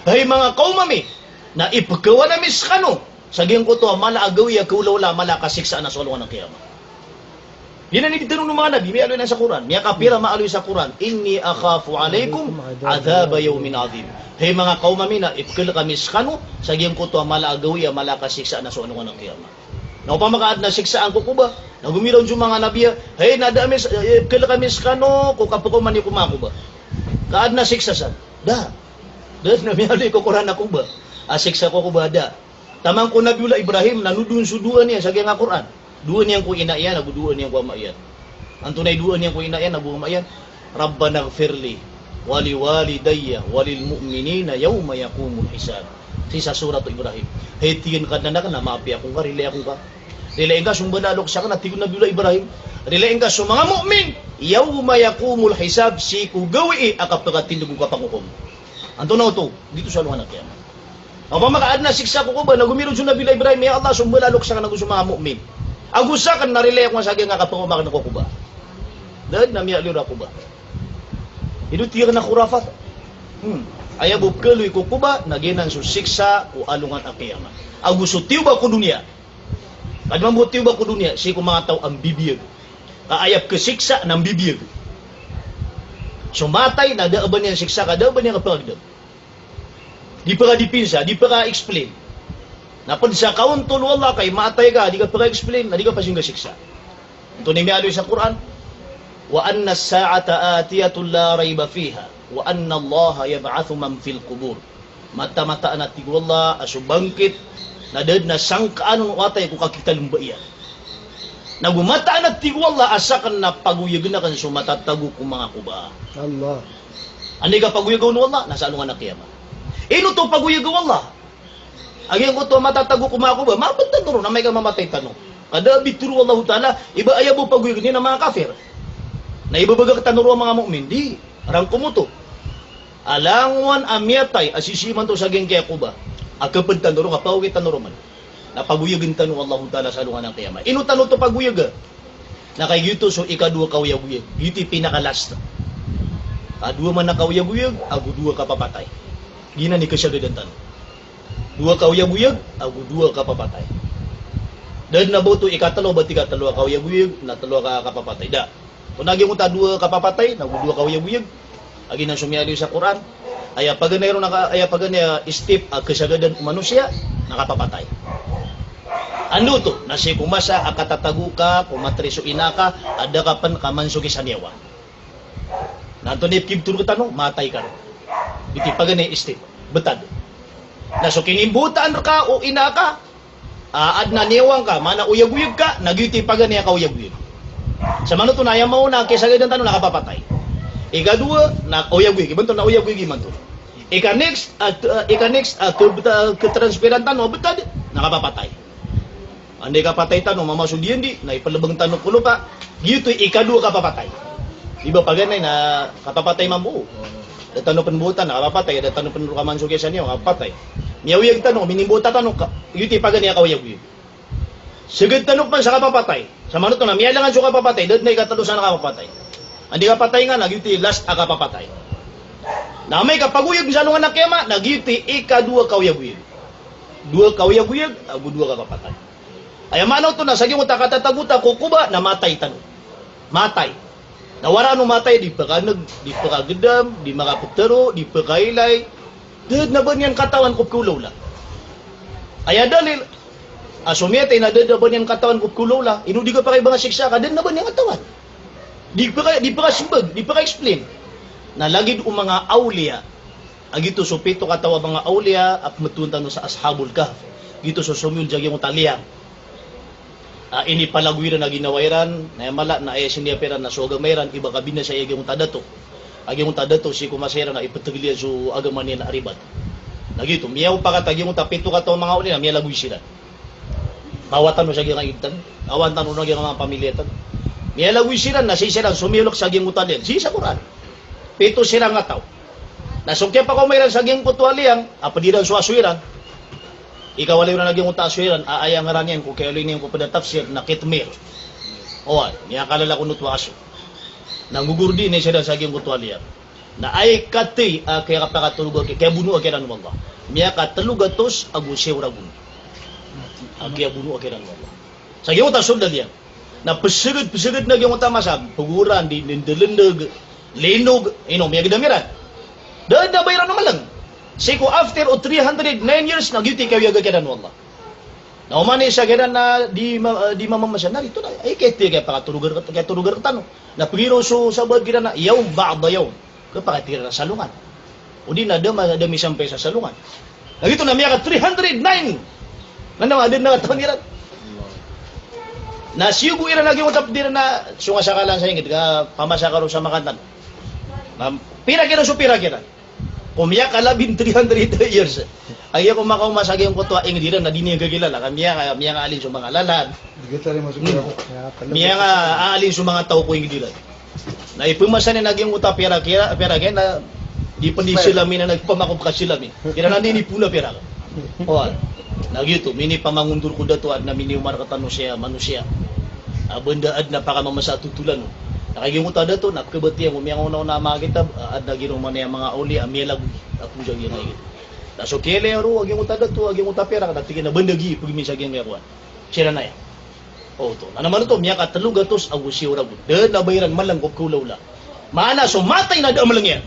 Hay manga kawm ami, na ipkawan ami skano sa giyangkoto a mala a gawii a kaolawla, mala a kasiksaan a so alongan a qiyamah. Giyanan i di tharoon o manga nabi, miyaaloy anan sa Qur'an. Miyakapira maaloy sa Qur'an. "Inni akhafu alaykum adhaba yawmin adhim." Hay manga kawm ami, na ipkalk ami skano sa giyangkoto a mala a gawii a mala a kasiksaan a so alongan a qiyamah. Na opama ka adn a siksaan ko Quba, na gomiraw on so manga nabi a, hay, na da ami s-, eh, ipkalk ami skano ko kapkaoma niyo ko manga Quba. Ka adn a siksa san. Da. Da dn a miyaaloy ko Qur'an a Quba. A siksa ko Quba, da. Taman ko Nabiullah Ibrahim, na nodon so dowa niyan sa giyangkai a Qur'an. Dowa niyan ko ina iyan, ago dowa niyan ko ama iyan. Antonaa i dowa niyan ko ina iyan, ago ama iyan? "Rabbana ighfir li, wa li walidayya, wa lil mu'minina yawma yaqumul hisab." Sii sa Surat Ibrahim. Hay tig iyan, Kadnan akn a maapiya akongka, rilai akongka. Rilaing ka so mbala a loks akn, a tig o Nabiyullah Ibrahim. Rilaing ka so manga mu'min, yawma yaqumul hisab, sii ko gawii a kapakatindg o kapangokom. Antonaa oto? Giyoto sa alongan a kiyamat. Opama ka adn a siksa ko koba, na gomirod so Nabiyullah Ibrahim, "Ya Allah, so mbala a loks akn ago so manga mu'min. Ago sakn na rilai ako sa giyangkai a kapangokom akn ko koba." Da dn a miyaaloy a koba. Ino tig iyan a khurafat. Hmm. Aya bo pkhaaloy ko koba, na giyanan so siksa ko alongan a kiyamat. Ago so tiyoba ko doniya. Ka adn mambo tiyoba ko doniya, sii ko manga taw a mbibiyag. Ka aya pkhasiksa na mbibiyag. So matay na da a ba niyan siksa, ka da a ba niyan kapakagdam. Di pkadipinsa, di pka-explain. Na pd sa kaontol o Allah ka i matay ka, di ka pka-explain, na di ka pasinga siksa. Antonaa i miyaaloy sa Qur'an? "Wa anna as-sa'ata atiyatun la rayba fiha, wa anna Allaha yab'athu man fil qubur." Mataan, mataan a tig o Allah a so bangkit na da dn a sangkaan on o atay ko kakitalmbaa iyan. Nago mataan a tig o Allah a sakn na pagoyagn akn so matatago ko manga koba. Allah. Anda i kapagoyaga on o Allah? Na sa alongan a kiyamat. Ino oto pagoyaga o Allah? A giyangkoto a matatago ko manga koba, mapd tano ron amay ka mamatay tano. Ka da a bitharo o Allahu Ta'ala i ba aya bo pagoyagn iyan a manga kafir. Na ibabagak tano ron a manga mu'min, di, rangkom oto. A langowan a miyatay a sisii imanto sa giyangkaya koba, a kapd tano ron, ka pagoyagn tano ron man. Na pagoyagn tano o Allahu Ta'ala sa alongan a kiyamat. Ino tano oto pagoyaga? Na kagiyoto so ikadowa kaoyagoyag. Giyoto i pinaka-last. Ka dowa man a kaoyagoyag ago dowa kapapatay. Giyanan i kasagadan tano. Dowa kaoyagoyag ago dowa kapapatay. Da dn a ba oto ikatlo, ba oto ikatlo a kaoyagoyag na tlo a ka-, kapapatay. Da. Antonaa giyangkoto a dowa kapapatay, nago dowa kaoyagoyag? A giyanan so miyaaloy sa Qur'an. Aya paganay ron a ka-, aya paganay a step a kasagadan o manosiya na kapapatay. Anda oto? Na sii ko masa a katatago ka ko matri so ina ka, a da ka pn kamansogis a niyawa. Na antonaa i pkibthoron tano? Matay ka ron. Giyoto i paganay a step. Btad. Na so kinimbotaan rka o ina ka, a, adn a niyawa ngka, maana oyagoyag ka, na giyoto i paganay a kaoyagoyag. Samanoto na aya maona a kiyasagadan tano na kapapatay. Ikadowa na oyagoyag, imanto na oyagoyag imanto. Ika-next, a, a, ika-next, a, ke-, bta-, ketransferan tano a btad na kapapatay. Anda i kapatay tano, mama so diyandi, na ipelebeng tano ko lopa, giyoto i ikadowa kapapatay. Di ba paganay na kapapatay mambo. Da tano pn botan, na kapapatay, da tano pn roo kamansogis a niyawa, kapapatay. Miyaoyag tano, minimbota tano, ka-, giyoto i paganay a kaoyagoyag. Seged tano pn sa kapapatay. Samanoto na miyalangan so kapapatay, da dn a ikatlo san a kapapatay. Anda i kapatay nga, na giyoto i last a kapapatay. Na amay ka pagoyag sa alongan a kiyamat, na giyoto i ikadowa kaoyagoyag. Dowa kaoyagoyag ago dowa kapapatay. Aya maana oto na sa giyangkoto a katatago ta ko koba na matay tano. Matay. Na waraan o matay, di pkaneg, di pkagedam, di makaptharo, di pkailay. Da dn a ba niyan katawan ko pkhaolawla. Aya dalil a so miyatay na da dn a ba niyan katawan ko pkhaolawla. Ino di ka pakaibang a siksa ka, da dn a ba niyan katawan. Di pka-, di pkasmbag, di pka-explain. Na lagid o manga awliya. A giyoto so pito kataw a manga awliya a pmbtowan tano sa Ashabul Kahf. Giyoto so somiyold sa giyangkoto a liyang. A inipalagoy iran a ginawa iran, na aya mala na aya siniyap iran na so agama iran, i ba kabinasa iyan a giyangkoto a dato. A giyangkoto a dato, sii ko masa iran na iptgl iyan so agama niyan a ribat. Na giyoto, miyaopakat a giyangkoto a pito kataw a manga awliya na miyalagoy siran. Kawan tano sa giyangkai a id tano, kawan tano na giyangkai a manga pamilya tano. Miyalagoy siran na sii siran somiyold sa giyangkoto a liyang. Sii sa Qur'an. Pito siran kataw. Na so kiyapakaoma iran sa giyangkoto a liyang, a pd iran so aso iran. Ikawali ron a giyangkoto a aso iran, a aya ngaran iyan ko kiyaaloy niyan ko pd a tafsir na Qitmir. Oway, miyakalala kon oto a aso. Na nggogordi na siran sa giyangkoto a liyang. Na aya kathay a kiyapakatoroga, kiyabonoa kiran o Allah. Miyakatlo gatos ago siyaw ragon a kiyabonoa kiran o Allah. Sa giyangkoto a sold a liyang. Na psgd, psgd na giyangkoto a masa, pgoran, di, di, ndlndg, linog, ino, miyagdam iran. Da, da ba iran o malng. Sii ko after o three hundred nine years, na giyoto i kaoyaga kiran o Allah. Na oman i isa kiran na di ma-, di mamamasa na rito na, ay, kaya, kaya pakatoroga, kaya toroga rktano. Na pgiraw so sabaad kiran na, yawm ba'da yawm. Kapakatira sa alongan. O di na da ma-, da misampay sa alongan. Na giyoto na miyaka three hundred nine. Na, na, adn a katawan iran. Na siyogo iran a giyangkoto a pd iran na, so nga sakalan sa ingd, ka pamasa ka ron sa makantan. Na, pira kiran so pira kiran. Ko miyakalabi three hundred years. Aya ko makaoma sa giyangkoto a ingd iran na di niyan kakilala. Ka miya-, miyangaalin so manga lalan. Gitari masuk Hmm. Miyanga aalin so manga taw ko inged iran. Na ipemasa niyan a giyangkoto a piyarak iyan, piyarak iyan na di pn di Silami na nagpamakop ka Silami. Iran na di pn a piyarak. Oway. Na giyoto, minipamangondor ko dato a adn a minioma rktano saya manosiya. A banda adn a pakamamasa a totolan on. Na kagiya giyangkoto a dato, na pkhabatiya ko miyangaonaona a manga kitab, a adn a giroman iyan a manga awliya a miyalagoy a phoon sa giyangkaya. Na so kiyailay ron a giyangkoto a dato, a giyangkoto a piyarak, na tig iyan a banda giya, pegmi sa giyangkaya kowan. Siran aya. Oto. Na ino man oto, miyakatlo gatos ago siyaw ragon. Da a ba iran malng ko kaolawla. Maana so matay na da a malng iyan.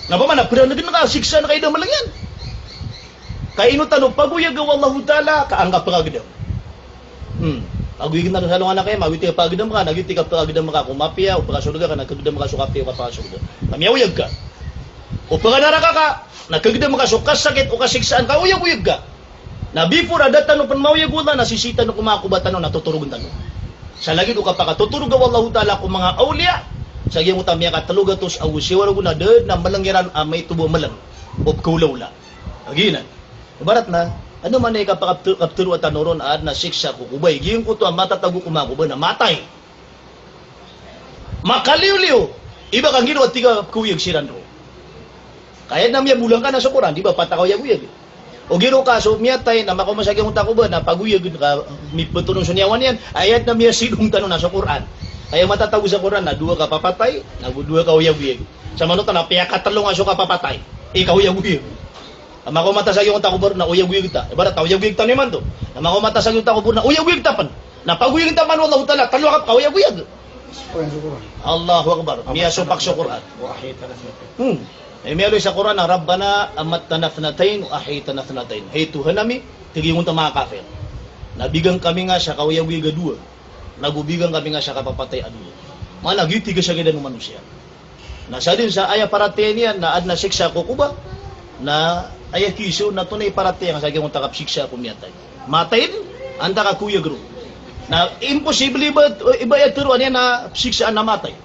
Na ba mana peranegen ka a siksa na ka i da a malng iyan. Ka ino tano pagoyaga o Allahu Ta'ala, ka angka pekagedam. Hmm. Pagoyagen tano sa alongan a kiyama, awit i kapagedam ka, na giyoto i kapagedam ka ko mapiya, o pekasorga ka, na kagedam ka so kapiya, o kapakasorga. Na miyaoyag ka. O pekanaraka ka, na kagedam ka so kasakit, o kasiksaan, ka oyagoyag ka. Na before a da tano pn maoyag o Allah, na sisii tano ko manga koba tano, na totorogen tano. Sa lagid o kapakatotorog o Allahu Ta'ala ko manga awliya, sa giyangkoto a miyakatlo gatos ago siyaw ragon na da a malng iran a maito bo a malng. O pekaolawla. Lagid inan. Ibarat na, ano man i kapakapte-, kaptero a tano ron a adn a siksa ko koba, giyangkoto a matatago ko manga koba na matay. Makaliyo-liyo, iba ka giro a tig a pkaoyag siran ron. Ka aya na miyabolang ka na so Qur'an, di ba, pat a kaoyagoyag. O giro ka so miyatay na makaoma sa giyangkoto a koba na pagoyagen ka, mipetoron so niyawa niyan, aya na miyasilong tano na so Qur'an. Aya matatago sa Qur'an na dowa kapapatay, na dowa kaoyagoyag. Sa manoto na piyakatlo nga so kapapatay, i kaoyagoyag. Na makaoma ta sa giyangkoto a kobor na oyagoyag ta. Ibarat ta oyagoyag ta niyo man to. Na makaoma ta sa giyangkoto a kobor na oyagoyag ta pn. Na pagoyagen ta pn o Allahu Ta'ala, tlo a kap-, kaoyagoyag. Poyan so Qur'an. Allahu Akbar. Miyasopak so Qur'an. Wa ahyaytana thnatayn. Hmm. Ay, miyaaloy sa Qur'an na, "Rabbana amattana thnatayn wa ahyaytana thnatayn." Hay Tuhan ami, tig iyan giyangkoto a manga kafir. Na bigan kami nga sa kaoyagoyag a dowa. Nago bigan kami nga sa kapapatay a dowa. Maana giyoto i kasakitan o manosiya. Na sadn sa aya paratiyaya niyan na adn a siksa ko koba, na aya kiso na tonaa i paratiyaya nga sa giyangkoto a kapsiksa ko miyatay. Matay dn, antaa ka kaoyag ron. Na imposible iba, iba aya teroa niyan na siksaan a matay.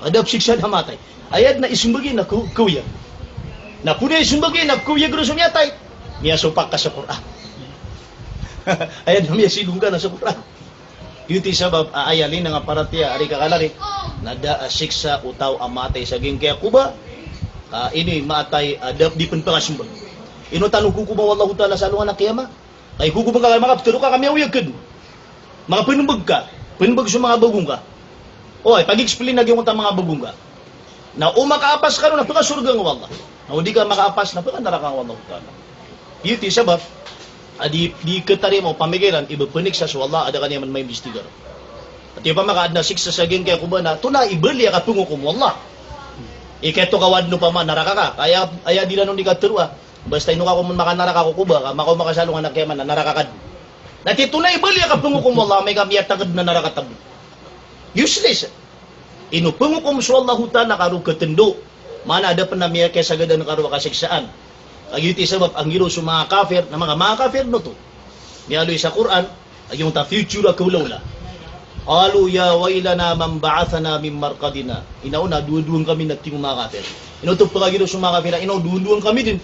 Adn a siksaan a matay. Aya dn a ismbag iyan na ko-, kaoyag. Na ko dn a ismbag iyan na kaoyag ron so miyatay. Miyasopak ka sa Qur'an. Aya dn a miyasilong ka na sa Qur'an. Giyoto i sabap a aya linang a paratiyaya a di kakalari, na da a siksa o taw a matay sa giyangkaya koba, ka ino i matay a da di pn pakasmbag. Ino tano kokoba o Allahu Ta'ala sa alongan a kiyama? Ka ikokoba ngka, makaptero ka ka miyaoyag ka dn. Makapnmbag ka, pnmbag so manga bagong ka. Oy, pag-explain a giyangkoto a manga bagong ka. Na o makaapas ka ron na pkasorga ngka o Allah. Na o di ka makaapas na pkanaraka ngka o Allah Ta'ala. Giyoto i sabap a di, di katarima o pamikiran i ba pniksa so Allah a da ka niyan man maimbestigar. Ati opama ka adn a siksa sa giyangkaya koba na tonaa i bali a kapngokom o Allah. Ikaito ka o adn opama naraka ka. Aya, aya di ranon di kateroa. Basta ino ka kon makanaraka ko koba ka, makaoma ka sa alongan a kiyama na naraka ka dn. Na ati tonaa i bali a kapngokom o Allah, amay ka miyatangkd na naraka tano. Useless. Ino pngokom so Allahu Ta'ala ka roo katndo. Maana da pn a miyakisagadan ka roo a kasiksaan. Ka giyoto i sabap a giraw so manga kafir, na manga, manga kafir oto. Miyaaloy sa Qur'an, a giyangkoto a future a kaolawla. Qalu ya waylana man ba'athana min marqadina. Ino na dowandowan kami na tig o manga kafir. Ino oto pkagiraw so manga kafir, ino dowandowan kami dn.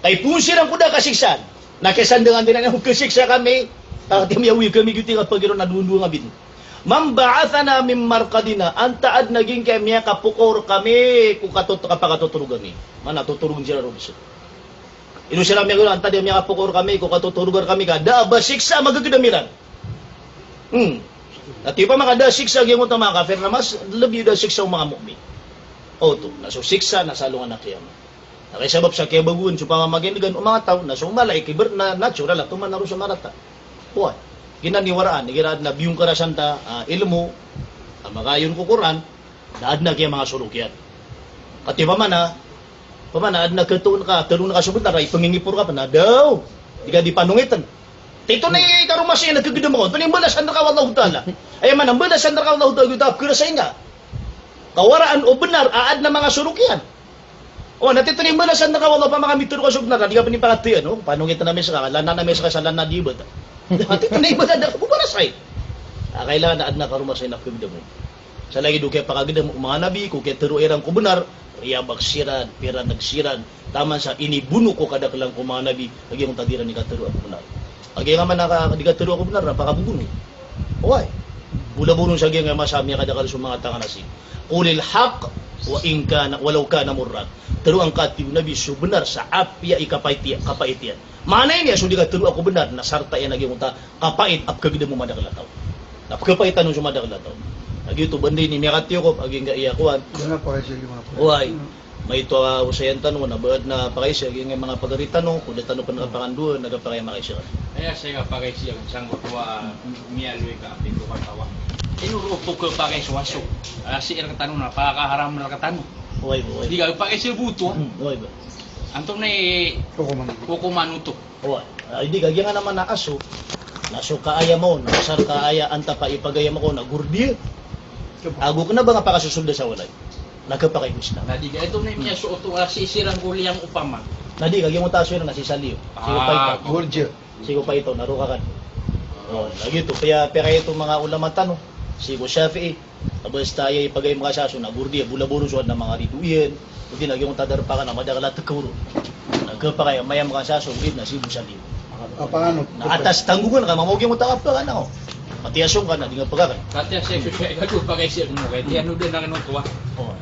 Ka ipoon siran ko da a kasiksaan. Na kiyasandangan iran a kasiksa kami. Ka ati miyaoyag kami giyoto i kapagiraw na dowandowan kami dn. Man ba'athana min marqadina, antaa dn a giyangkaya miyakapokaw rkami ko katot-, kapakatotorog ami. Maana totorogen siran roo dn. Ino siran miyakapokaw, antaa dn a miyakapokaw rkami ko katotorogan kami ka da a ba siksa a magagedam iran. Hmm. Ati opama ka da a siksa a giyangkoto a manga kafir na mas lebi da a siksa o manga mu'min. Oto, na so siksa na sa alongan a kiyama. Na kay sabap sa kiyabagoan so pamamakin'gan o manga taw, na so malaika ibarat na natural a toman a roo sa marata. Oway. Giyanan i waraan, igira adn a biyongkarasan ta, ah, ilmo, a makayon ko Qur'an, na adn a kiyamanga sorok iyan. Kati opama na, opama na adn a katoon ka, taloon ka so bnar, ipangingipor ka pn, na daw, di ka di panongitn. Ati tonaa i karoma saya na kagedam ako, tonaa i mbalasan rka o Allahu Ta'ala. Aya maana mbalasan rka o Allahu Ta'ala, giyoto a pkharasay ngka. Ka waraan o bnar a adn a manga sorok iyan. O, na ati tonaa i mbalasan rka o Allah, opama ka mitero ka so bnar, na di ka pn ipakataya, no? Panongitn ami ska, lanaan ami ska sa lanaan a di bata. Ati tonaa i mbalasan rka o bnar a saya. A kailangan a adn a karoma saya na kagedam ako. Sa lagid o kiyapakagedam o manga nabi, ko kiyatero iran ko bnar, riyabak siran, piraneg siran, taman sa inibono ko kadaklan ko manga nabi, a giyangkoto a di iran ikatero a bnar. A giyangkai a maana a di ka tharoa ko bnar na pakabobono. Oway. Bolabono sa giyangkai a masa a miyakadakl so manga tangasi. Qulil haqq wa in kana, walaw kana murran. Tharoa ngka, tig o Nabi, so bnar sa apiya i kapait iyan, kapait iyan. Maana niyan so di ka tharoa ko bnar na sarta iyan a giyangkoto a kapait a pkhagdam o madakl a taw. Na pkhapaitan on so madakl a taw. Na giyoto, ba anda ini miyakatiyokop a giyangkai a kowan. Oway. Maito a osayan tano na ba adn a pakaisa a giyangkai a manga pagari tano, ko da tano pn kapakandoa, na kapakay a makaisa. Aya saya pakaisa sangkoto a miyaaloy ka pito kataw a. Ino roo oto kapakaiso a so. A, sii rktano na pakaharam rktano. Oway, oway. Di ka pakaisa bo oto, a. Hmm, oway ba. Antonaa i kokoman oto. Oway. A, di ka giyangkanan a maana a so. Na so kaayam on, na asar ka aya antap a ipagayam ako na gordiya. Ago kna ba nga pakasosolda sa walay. Na khapakay ko Islam. Na di ka, ito na miyasoot oto a sii siran ko liyang opama. Na di ka giyangkoto a so iran na sii sa liyo. Sii ko paito. Gordiya. Sii ko paito, na roo ka kan. O, na giyoto. Kaya, kaya ito manga ulama tano. Sii ko Shafi'i. Basta aya ipagayam ka sa so na gordiya, bolabono so adn a manga rido iyan. Odi na giyangkoto a darpa ka na madakl a tkaw ron. Na khapakay a mayam ka sa so, odi na sii bo sa liyo. Apangan o. Na atas tanggongan ka, mambo giyangkoto a kapangan o. Matiya so ngka na di nga pagakay. Katiya saya so saya, ikadowa pakaisa ko, kaya tiyan o dn a kano oto a. O.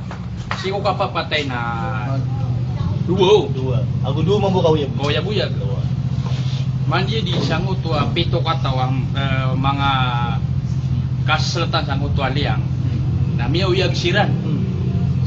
Sii ko kapapatay na dowa o. Dowa. Ago dowa mambo kaoyagoyag. Kaoyagoyag. Dowa. Mandiya di sangkoto a pito kataw a, e, manga kasltan sangkoto a liyang. Hmm. Na miyaoyag siran. Hmm.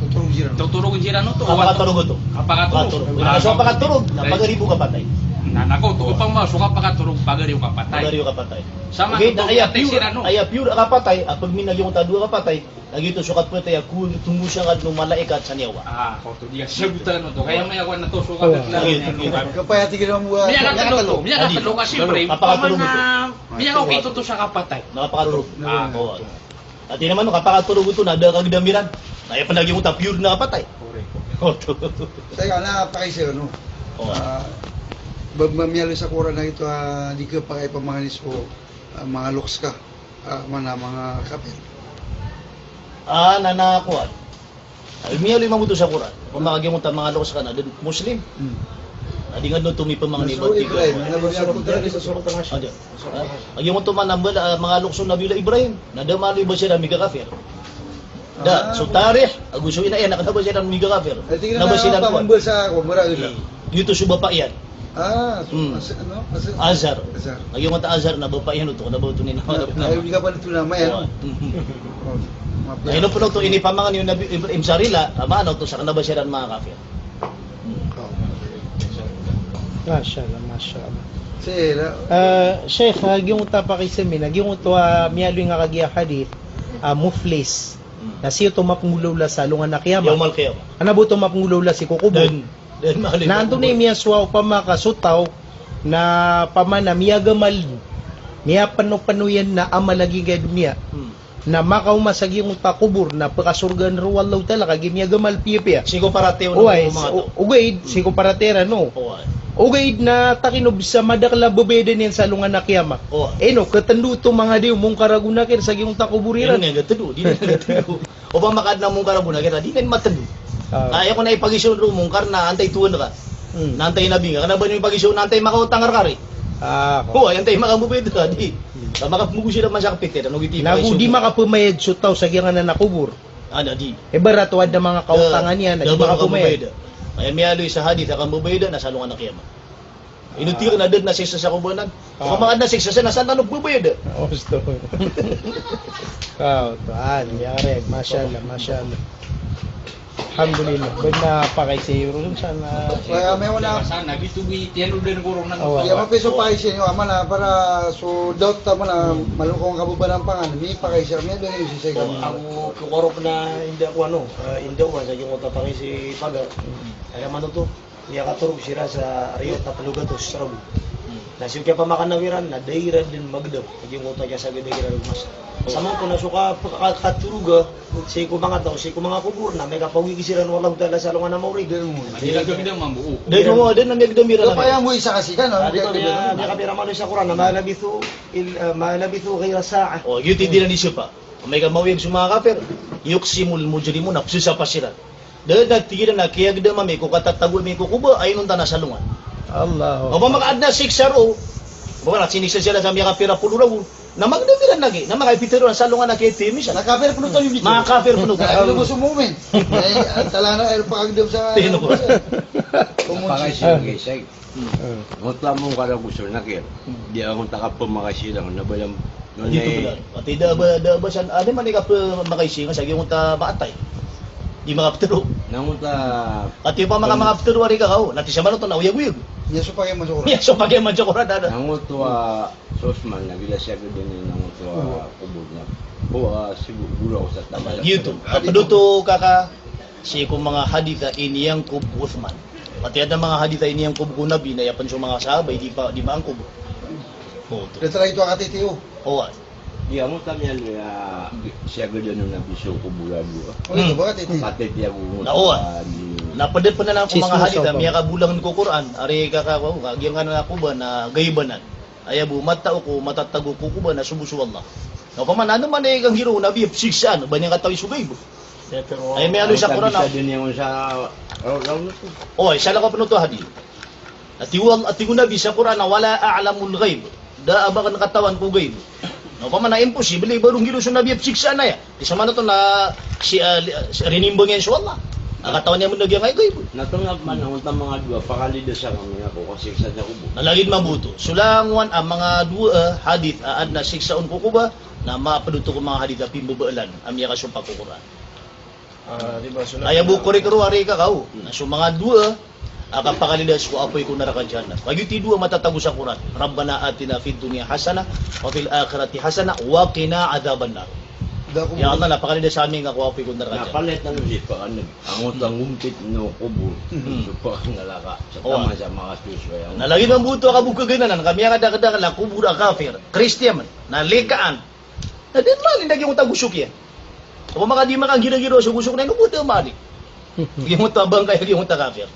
Totorogn siran. Totorogn siran oto. Kapakatorog oto. Kapakatorog. Kapakatorog. Na so kapakatorog na pagari bo kapatay. Na, na oto, opama so kapakatorog pagari o kapatay. Pagari o kapatay. Samanoto na aya pure, aya pure a kapatay, a pagminag iyan oto a dowa kapatay, lagid oto so kapatay a ko, tombo sangkad o malaikat sa niyawa. A, oto, di ka sagotan oto. Kaya miyakawan oto so kapatay. Lagid oto. Kapatay, tig iyan a miyakatlo oto. Miyakatlo ka, siyempre. Kapakatorog oto. Miyakaokit oto sa kapatay. Na kapakatorog. A, o. Ati naman o kapakatorog oto na da a kagdam iran. Na aya pn a giyangkoto a pure na kapatay. Oto. Saya na pakaisa, no? O. A, ba, ba miyaaloy sa Qur'an a giyoto a di ka pakay pamangni so, a, manga loks ka. A, mana manga kapir. A, na, na kowan. A, miyaaloy mambo oto sa Qur'an. Opama ka giyangkoto a manga loks ka na da dn Muslim. Hmm. A, di nga dn oto mipamangni. Na so ba tig Ibrahim, na ba miyaaloy sa Surat Al-Hashr. A, giyangkoto man a mbala, a, manga loks o Nabiyullah Ibrahim. Na da maaloy ba siran migakafir. Da, so tarikh, ago so ina iyan a kna ba siran migakafir. Kna ba siran kowan. Giyoto so bapa iyan. A, so, ano, Azar. Azar. Lagid o mata Azar na bapa iyan oto, kna ba oto niyan. Ay, di ka pala oto na maya, no? Na ino pn oto inipamangni o Nabi Ibrahim sa rila, a maana oto sa kna ba siran manga kafir. Masha Allah, masha Allah. Sila. A, Sheikh, a, giyangkoto a pakaisa mi na, giyangkoto a miyaaloy nga kagiya hadith, a, muflis. Na sii oto mapnggolawla sa alongan a qiyamah. Yawmal qiyamah. Kna ba oto mapnggolawla sii ko kobor. Na antonaa i miyasowa opama ka so taw na pamana miyagamal, miyapnopno iyan na amal a giyangkai a doniya. Hmm. Na makaoma sa giyangkoto a kobor na pkasorgaan roo o Allahu Ta'ala kagiya miyagamal piyapiya. Sii ko paratiyaya o manga taw. Oway, ogaid, sii ko paratiyaya iran, no? Oway. Ogaid na takino bs a madakl a babayadan iyan sa alongan a qiyamah. Oway. Ino, katndo oto manga di o Munkar ago Nakir sa giyangkoto a kobor iran. Ino, katndo, di na katndo. Opama ka adn a Munkar ago Nakir, di na matndo. A. Aya kon a ipagiza on roo o Munkar na antai Tuhan ka. Hmm. Na antai Nabi ngka. Kna ba niyo ipagiza on na antai makaotang rka ri. A, ko. Oway, antai makababayad ka, di. Hmm. Ka makapmogo siran masakpit iran, ogaid i pagiza on. Na go di makapamayad so taw sa giyangkanan a kobor. A, na di. Ibarat o adn a manga kaotangan iyan, na di makapamayad. Aya miyaaloy sa hadith a kambabayada na sa alongan a qiyamah. Ino tig iyan a da dn a siksa sa kobor anan. Opama ka adn a siksa sa, na san tano pbabayada? Masha Allah, masha Allah. Alhamdulillah. Ba na pakaisa i ron san a. Aya, amay wana. Sana, bito bi, tiyan o dn koronan. Aya, mapiya so pakaisa iyo, amana, para so doubt ta mana, malo ko nga kababanan pangan, mi pakaisa, mi dn iyo sisay kami. Ako, kokorop na inda ko ano, inda ko sa giyangkoto a pakaisa i paga. Aya manoto. Miyakatorog siran sa riyo a tlo gatos sa ragon. Na sii ko kiyapamakan a wiran na da iran dn magdam. Lagid oto a kiyasagad a wiran a masa. Samanto na so ka, ka, katoroga sii ko manga taw, sii ko manga kobor na miyakapaoyag siran o Allahu Ta'ala sa alongan a maori. Dn mo, dn mo, dn na miyagdam iran. Kapaya mo isa kasi ka, no? Miyakapira malo sa Qur'an na ma labithu il-, ma labithu ghayra sa'ah. O, giyoto i di iran di sapa. Amay ka maoyag so manga kafir, yuqsimul mujrimuna, pzasapa siran. Da dn a tig iran a kiyagdam ami ko katatago ami ko koba, a inonta na sa alongan. Allahu Akbar. Opama ka adn a siksa roo, Baka na sinisir siran sa miyakapira polo ragon. Na magdam iran lagi. Na makapitero na salongan a kiyatimi sa. Na kafir polo taw. Makafir polo taw. Ay, ano mo sa mu'min? Ay, antala na, ay, pakagdam sa Tino. Kumun si Pakay siya, guys, ay. Hmm. Angoto a Mungkar ago so Nakir. Hmm. Di angoto a kapamakaisi ran, na ba yan, no, dito ne, pala. Pati da ba, da ba san, ano man i kapamakaisi, nga sa giyoto a maatay. Di makaptero. Na angoto a, pati pa maka, makaptero ari ka kaw, na ti sa manoto na uyag-uyag. Iya so pakiyaman sa Quran. Iya so pakiyaman sa Quran, da, da. Na angoto a, so Usman, na gila siya gede ni na angoto a, oh, kobor na. Bo, ah, sigo, gula ko sa tama. Giyoto. Kapd oto kaka, Sii ko manga hadith a in yanqub Uthman. Pati adn a manga hadith a in yanqub ko Nabi na aya pn so manga sahabah i di pa, di maangkob. O, oto. Datar a ito a katitiyo. O, a. Di, angoto a miyaaloy a siyagadan o Nabi so kobor a dowa. O, ito ba katitiyo? Katitiyo ago. Na, o, a. Na pd pn anan ko manga hadith a miyakabolang ko Qur'an. Ari kaka, o, a, giyangkanan a kobor na ghaib anan. Aya bo, matao ko matatago ko kobor na so bo so Allah. Na opama na ano man i kanggiraw o Nabi a psiksaan, ba niyan katawi so ghaib. Aya miyaaloy sa Qur'an a. O, isa la ko pn oto a hadith. A tig o Al-, a tig o Nabi sa Qur'an a, "Wala a'lamul ghaib." Da a ba akn katawan ko ghaib. Na opama na imposible i ba ron nggiraw so Nabi a psiksaan aya. Di sa manoto na si, ah, li-, ah, si, rinimbang iyan so Allah. A katawan iyan man a giyangkai ghaib. Na tonaa pman a onta manga dowa, pakalidasa kami ako, kasiksa niyan ako bo. Na lagid mambo oto. So langowan a manga dowa, ah, hadith, ah, adn a siksa on ko kobor, na mapd oto ko manga hadith a pimbabaalan a miyakasompa ko Qur'an. Ah, di ba, so aya bo korek roo ari kaka o. Na so manga dowa, a kapakalidas ko apoy ko naraka jahannam. Kagiya oto i dowa matatago sa Qur'an. Rabbana atina fid dunya hasanah, wa fil akhirati hasanah, wa qina adhaban nar. Ya Allah, na pakalidas ami ngka ko apoy ko naraka jahannam. Na palit na di pakaneg. Angoto a ngompit o kobor. Hmm. So pakangalaka. Sa taman sa makasosoy. Na lagid mambo oto a kabokhagan anan, ka miyakadakdakl a kobor a kafir. Kristiyan man. Na likaan. Na da a maalin a giyangkoto a gosok iyan. Opama ka di makanggiranggiraw so gosok na ino bo da a maalin. Giyangkoto a bangkay a giyangkoto a kafir.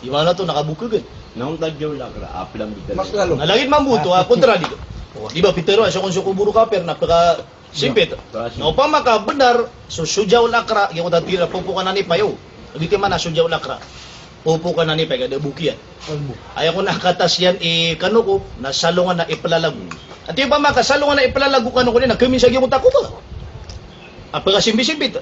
Di ba na oto na kabokhagan. Na onta jawl akra, a plambitan. Mas lalo. Na lagid mambo oto a kontra di. Di ba pitharo a so kon so kobor o kafir na pkasimpit. Na opama ka bnar so, so jawl akra, giyangkoto a tira popokan a nipay o. Giyoto i maana so jawl akra. Popokan a nipay ka da a bok iyan. Kalbo. Aya kon a katas iyan i kano ko, na salongan a iplalago. Ati opama ka salongan a iplalago kano ko niyan, na khamin sa giyangkoto a kobor. A pkasimpisimpit.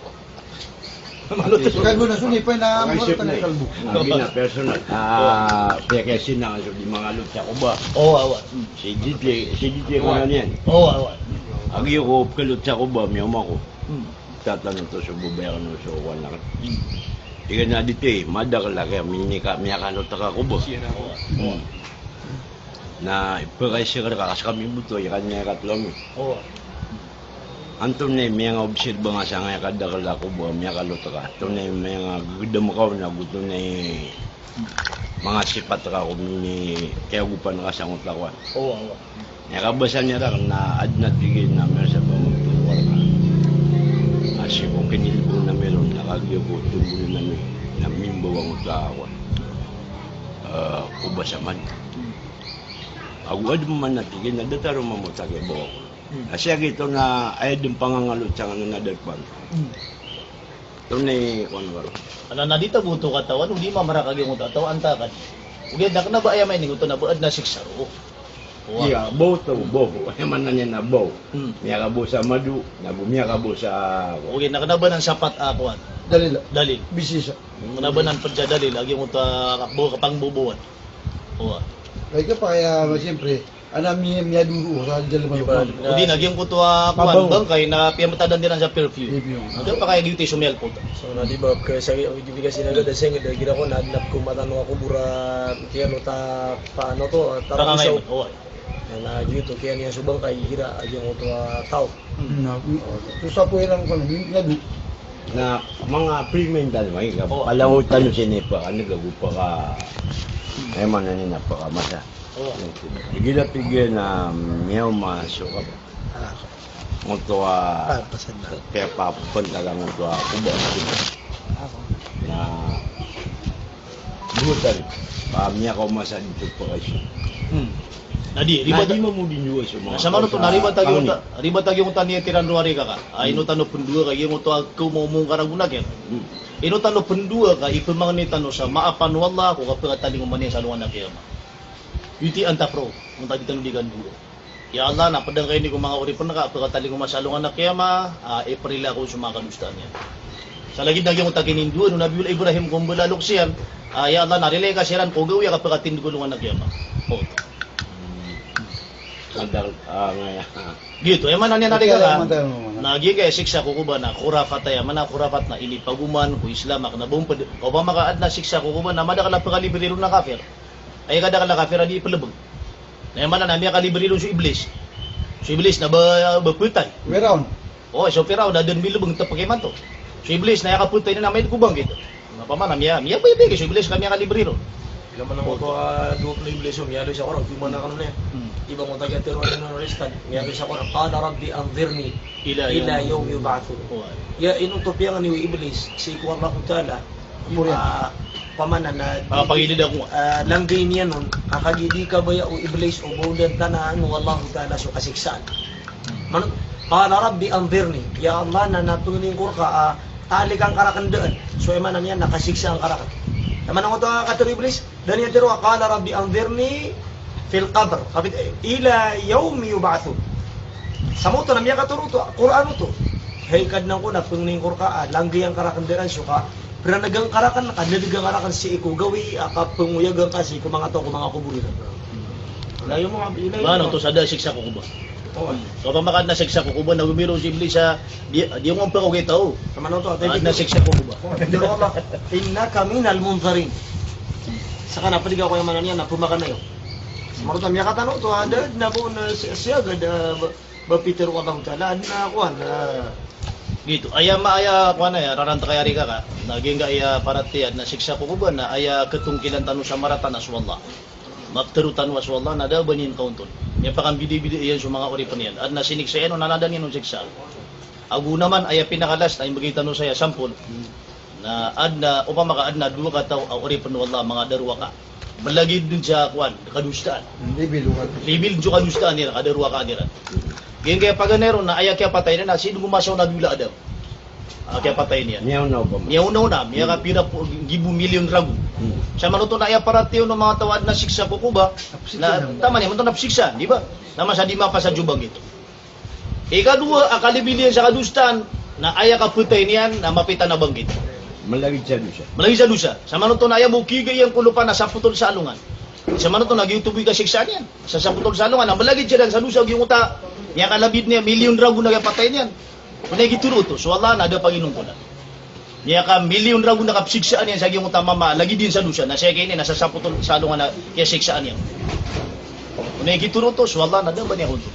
Kalbo na so nipay na, kalbo. Agi na personal. Ah, piyakasina so di mangalot sa kobor. O, awa. Si Jitli, si Jitli ko na niyan. O, awa. Agi ko pkalot sa kobor, miyaoma ko. Hmm. Tatano to so babay akn o so kowan akn. Hmm. Tig iyan a dito i, madakl a kaya minika, miyakalot ka ko bo. Hmm. Na ipakaisik rka ka skami bo oto, iyan iyan katlo mi. O. Antonaa i miyanga-obserba ngka sangkaya kadakl a ko bo, miyakalot ka. Antonaa i miyanga-ggdam ka on, ago antonaa i manga sipat ka ko mini, kiyagopan ka sangkoto a kowan. O, o. Aya kabasa niyan rakn na adn a tig iyan a miyasabap a magtoro ka. A sii ko kinilbong ami ron na kagiya ko tombol ami na mimbaw angkoto a kowan. Eh, ko basa man. Ago adn man a tig iyan a datar o mambo ta kiyabaw ako. Hmm. A sii giyoto na aya dn pangangalot sangkanan a darpa. Hmm. Tonaa i kowan ka ron. Anan a di ta bo oto katawan, o di mambo ra kagiya angkoto a taw antaa ka di. Ogaid na kna ba aya maana angkoto na ba adn a siksa roo. Iya, baw oto, baw. Aya maana niyan na baw. Hmm. Miyakabaw sa mado, na bo miyakabaw sa kowan. Ogaid na kna ba anan sapat a kowan. Dalil. Dalil. Bisisa. Kna ba anan pd sa dalil, a giyangkoto a baw, kapangbobowan. Owa. Ay ka pa kaya, siyempre, Ana mi, miyadoro sa diyalem a lokal. Di ba, na, odi na giyangkoto a kowan, bangkay na piyamatadan iran sa perfume. Perfume. Odi pa kaya giyoto i somiyalpot. So, na di ba, ka sa, di ba kasi na gada senged, gira ko na, na ko matano ako bura, kiyano ta, paano to, ta, pangangay, owa. Na, na giyoto, kiyano iyan so bangkay, gira, giyangkoto a taw. Hmm. Na, so sapo iran ko na, miyado. Na, manga primenta, manga, owa. Palangotan o sinipa, ano, gago pa ka, ay, mana ni na pa ka masa. Igira pigira na miyaoma so ka. Ngoto a, kaya pa pantala ngoto a kuba. Na duwa tali. Pa miyakaoma sa dito pa kayo. Hmm. Na di, ribat a giyangkoto a niya tiran rowari kaka. Ay, ino tano pndowa ka, giyangkoto a khaoma o Mungkar ago Nakir. Hmm. Ino tano pndowa ka, ipmangni tano sa maapan o Allah ko kapkatalingoma niyan sa alongan a kiyama. Bitian ta pro, onta di tano di kandoa. Ya Allah, na pd angkaini ko manga oripn ka a pkatalingoma sa alongan a kiyama, a iprila ko so manga kadosaan iyan. Sa lagid na giyangkoto a kinindoa o Nabiyullah Ibrahim ko mbala a loks iyan, a ya Allah, na rilai ka siran ko gawii a kapkatindg ko alongan a kiyama. O. Madal, a, ngaya. Giyoto, aya maana niyan a di ka, na giyangkaya siksa ko koba na khurafat aya, maana khurafat na inipagoman ko Islam a kna ba on pd, opama ka adn a siksa ko koba na madakl a pkalibriron a kafir. Aya kadakl a kafir a di plbng. Na aya maana na miyakalibri ron so Iblis. So Iblis na ba, ba pthay. Firaun. O, so Firaun na dn milbng tpk imanto. So Iblis na aya kapthay niyan na maito ko bangkit. Na opama na miya, miyabaybay so Iblis ka miyakalibri ron. Ino man angkoto a dowa pn a Iblis o miyaaloy sa Qur'an, di man a kano niyan. Hmm. Iba angkoto a giya tero a Qur'an, miyaloy sa Qur'an. Qala rabbi anzirni ila yawmi yub'athun. O. Ya, ino to piyangni o Iblis sii ko Allahu Ta'ala. Opama na, ah, pangidid ako nga, ah, langgay niyan on, a kagiya di kabaya o Iblis o ba on dn tanaan o Allahu Ta'ala so kasiksaan. Hmm. Mano, qala rabbi anzirni, ya Allah, na, na pangnin ko rka, ah, talikan ka rakn daan. So aya maana niyan na kasiksaan ka rakn. Aya maana oto a katero o Iblis, da niyan tero a qala rabbi anzirni fil qabr. Kapit, ila yawmi yub'athun. Sa maoto na miyakatero oto a Qur'an oto. Hay Kadnan ko, na pangnin ko rka a langgayan ka rakn daan so kapranagan ka rakn, kanadgan ka rakn sii ko gawii a kapangoyagan ka sii ko manga taw ko manga kobor iran. Maana oto sa da a siksa ko koba. O. So opama ka adn a siksa ko koba na gomiro si Iblis a di, di ngka pkaogay taw. Maana oto a adn a siksa ko koba. Innaka minal munzarin. Ska na pd ka ko, aya maana niyan na pmakan iyo. Sa marotan miyakatano oto a da, da bo na si-, siyagad a ba, ba pitero o Allahu Ta'ala, adn a kowan, ah. Giyoto, aya ma-, aya kowan aya, rarantk aya rka ka, na giyangkaya paratiyaya na siksa ko koba na aya katongkilan tano sa marata na so Allah. Maptero tano a so Allah na da a ba niyan kaontol. Miyapakambidabida iyan so manga oripn iyan. Adn a siniksa iyan on na da niyan on siksa. Ago naman aya pinaka-last na imbgay tano saya sampol. Na adn a, opama ka adn a dowa kataw a oripn o Allah, manga darowaka. Malagid dn sa kowan, kadosaan. Libil o kadosaan. Libil so kadosaan iran, kadarowakaan iran. Giyangkaya paganay ron na aya kiyapatay niyan na sii dn ko masa o Nabi Adam. A kiyapatay niyan. Miyaona-ona. Miyaona-ona, miyakapira po, gibo milyon ragon. Hmm. Sa maana oto na aya paratiyaya o manga taw a adn a siksa ko koba. Na, taman iyan, maana oto na psiksa, di ba? Na masa di mapasad so bangkit. Ikadowa a kalibil iyan sa kadosaan, na aya kapatay niyan na mapita na bangkit. Malagid sa dosa. Malagid sa dosa. Sa maana oto na aya bo kiga iyan ko lopa na sapotol sa alongan. Sa maana oto na giyoto bo i kasiksaan iyan. Sa sapotol sa alongan, na malagid siran sa dosa, giyangkoto a miyakalabid niyan, milyon ragon a kiyapatay niyan. Onay gitoro oto, so Allah na da a paginongkolan. Miyakamilyon ragon a kapsiksaan iyan sa giyangkoto a mama, lagid iyan sa dosa, na sii kini na sa sapotol sa alongan a kiyasiksaan iyan. Onay gitoro oto, so Allah na da a ba niyan kontol.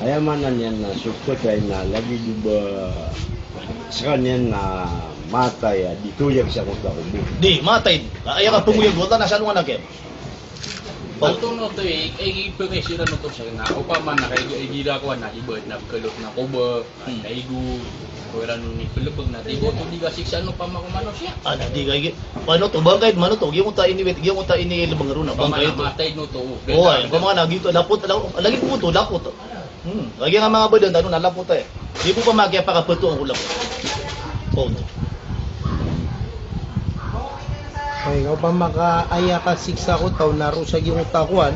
Aya maana niyan na so pthay na lagid o ba skaniyan na matay a di toyag sa koto a kobor. Di, matay. Aya kapangoyag o Allah na sa alongan a kiyama. Antonaa oto i, i, i pangay siran oto sa na, opama na kay, i, i, gira ko na, di ba, na pkalot na koba, hmm, kay go, ko iran ni pelebeg na, di ba, oto di ka siksa no, opama ko manosiya. Ana, di ka, gi-, paano to, bangkay, mano to, giyangkoto a iniwit, giyangkoto a inilebeng ron, opama bangkay na to. Matay no to, o. O, ay, opama na, gito, lapot, la-, lagid ko to, lapot. Hmm, lagid nga manga badan tano na lapot aya. Di bo pamaki a pakapatoon ko lapot. O. Ay, opama ka aya kasiksa ko taw na roo sa giyangkoto a kowan.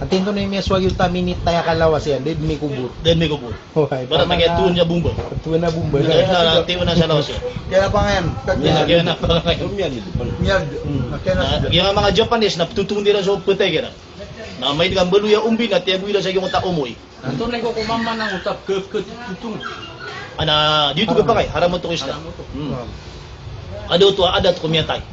Ati antonaa i miyasowa giyangkoto a minit aya kalawas iyan, da dn mikobor. Da dn mikobor. O, ay, ibarat na kiyatoon sa bomba. Kiyatoon sa bomba. Kiyatoon sa lawas iyan. Kiyatoon sa lawas iyan. Kiyatoon sa lawas iyan. Kiyatoon sa lawas iyan. Hmm. Na, giya manga Japanese na ptotongon iran so petay kiran. Na maid ka mbaloy a ombi na tiyago iran sa giyangkoto a omoy. Antonaa i kokomaman angkoto a pkepketotongan? Ana, di oto kapakay, haram oto ko Islam. Haram oto. Hmm. Ada oto a adat ko miyatay.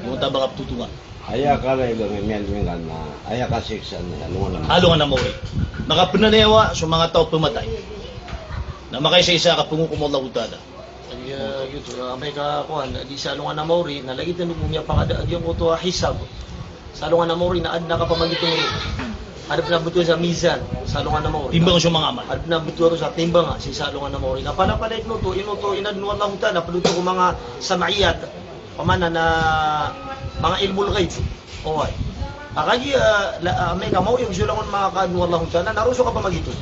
Giyangkoto a ba kaptotongan. Aya kalay ba miyalmingkan na, aya kasiksa na, alongan a maori. Alongan a maori. Makapenanayawa so manga taw pematay. Na makaisaisa a kapengokom o Allahu Ta'ala. Aya, giyoto, amay ka, kowan, di sa alongan a maori, na lagid tano bo miyapakada a giyangkoto a hisab. Sa alongan a maori na adn a kapamagitong ron. Adn a pn a betowan sa mizan, sa alongan a maori. Timbang so manga amal. Adn a pn a betowan sa timbang, sii sa alongan a maori. Na palapalaya ino oto, ino oto inadn o Allahu Ta'ala, pd oto ko manga sam'iyat, opama na manga ilmul ghaib. Oway. A kagiya, la, a, amay ka maoyag so langon manga kaadn o Allahu Ta'ala, na roo so kapamagitong.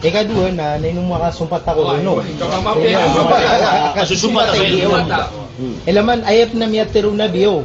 Ikadowa na, na ino makasompat ako, no? Ikadowa, makasompat ako. Ikadowa, makasompat ako. Hmm. Ilay man, aya pn a miyatero o Nabi, o.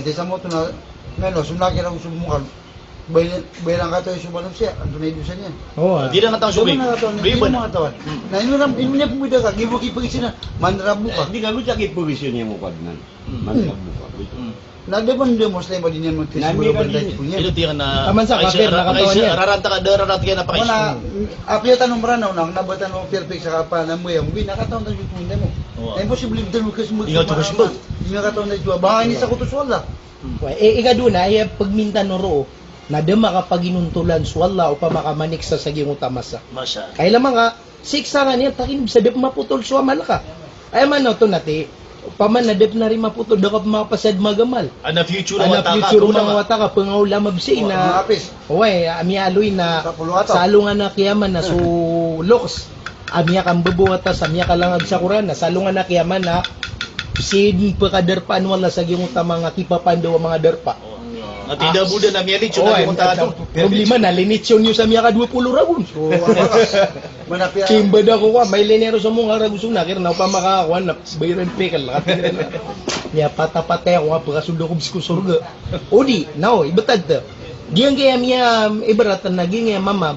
Ati sa mo to na, na no, so na kira ko so mongkar. Bay-, bayran ka to so manosiya, anto na i dosa niyan. O, ah. Di na katawan so gay. Di na katawan, di na katawan. Hmm. Na ino na, ino niyan pmbida ka, gibo ki pagisi na, man rabbuka. Eh, di ka guta ki pagisi niyan mo kadnan. Hmm. Man rabbuka. Hmm. Na da man da Muslim ba di niyan magkis. Na mi ka di. Ino tiyan na. Taman sa kafir na katawan niyan. Raranta ka, da raranta ka na pakis. Mana, apiya tano Mranaw na, na ba tano perfect sa kapanambayang, bi na katawan tano so tonda mo. O. Na imposible tano kasmbag. Di nga to kasmbag. Di nga katawan tano, ba ini sa koto so Allah. Hmm. Wa, e, ikadowa na, aya pagmintan o roo, na da makapaginontolan so Allah opama ka maniksa sa giyangkoto a masa. Masa. Kailan man ka siksa ka niyan, takin bisa da mapotol so amal ka. Aya maana oto na ti, opama na da pn ari mapotol, da ka pn makapasad magamal. Ana future, ana future o manga wata ka, pngaolama bs na. Wa, manga apis. Oway, a miyaaloy na sa alongan a kiyamat na so loks a miyakambabawata sa miyakalangag sa Qur'an, na sa alongan a kiyamat na sii dn pkadarpaan o Allah sa giyangkoto a manga kipapandaw a manga darpa. Na tida bo dn a miyalitsyon a giyangkoto a, problema na linitsyon iyo sa miyakadowa polo ragon. Kimbada ko ka, mailay niyan roo so mongkar ago so nakir, na opama ka kowan na bayran pekel, katig iran a miyapatapatay ako ka pkasold ako bs ko sorga. O di na, o, ibtad ta. Giyangkaya miya, ibarat na giyangkaya mama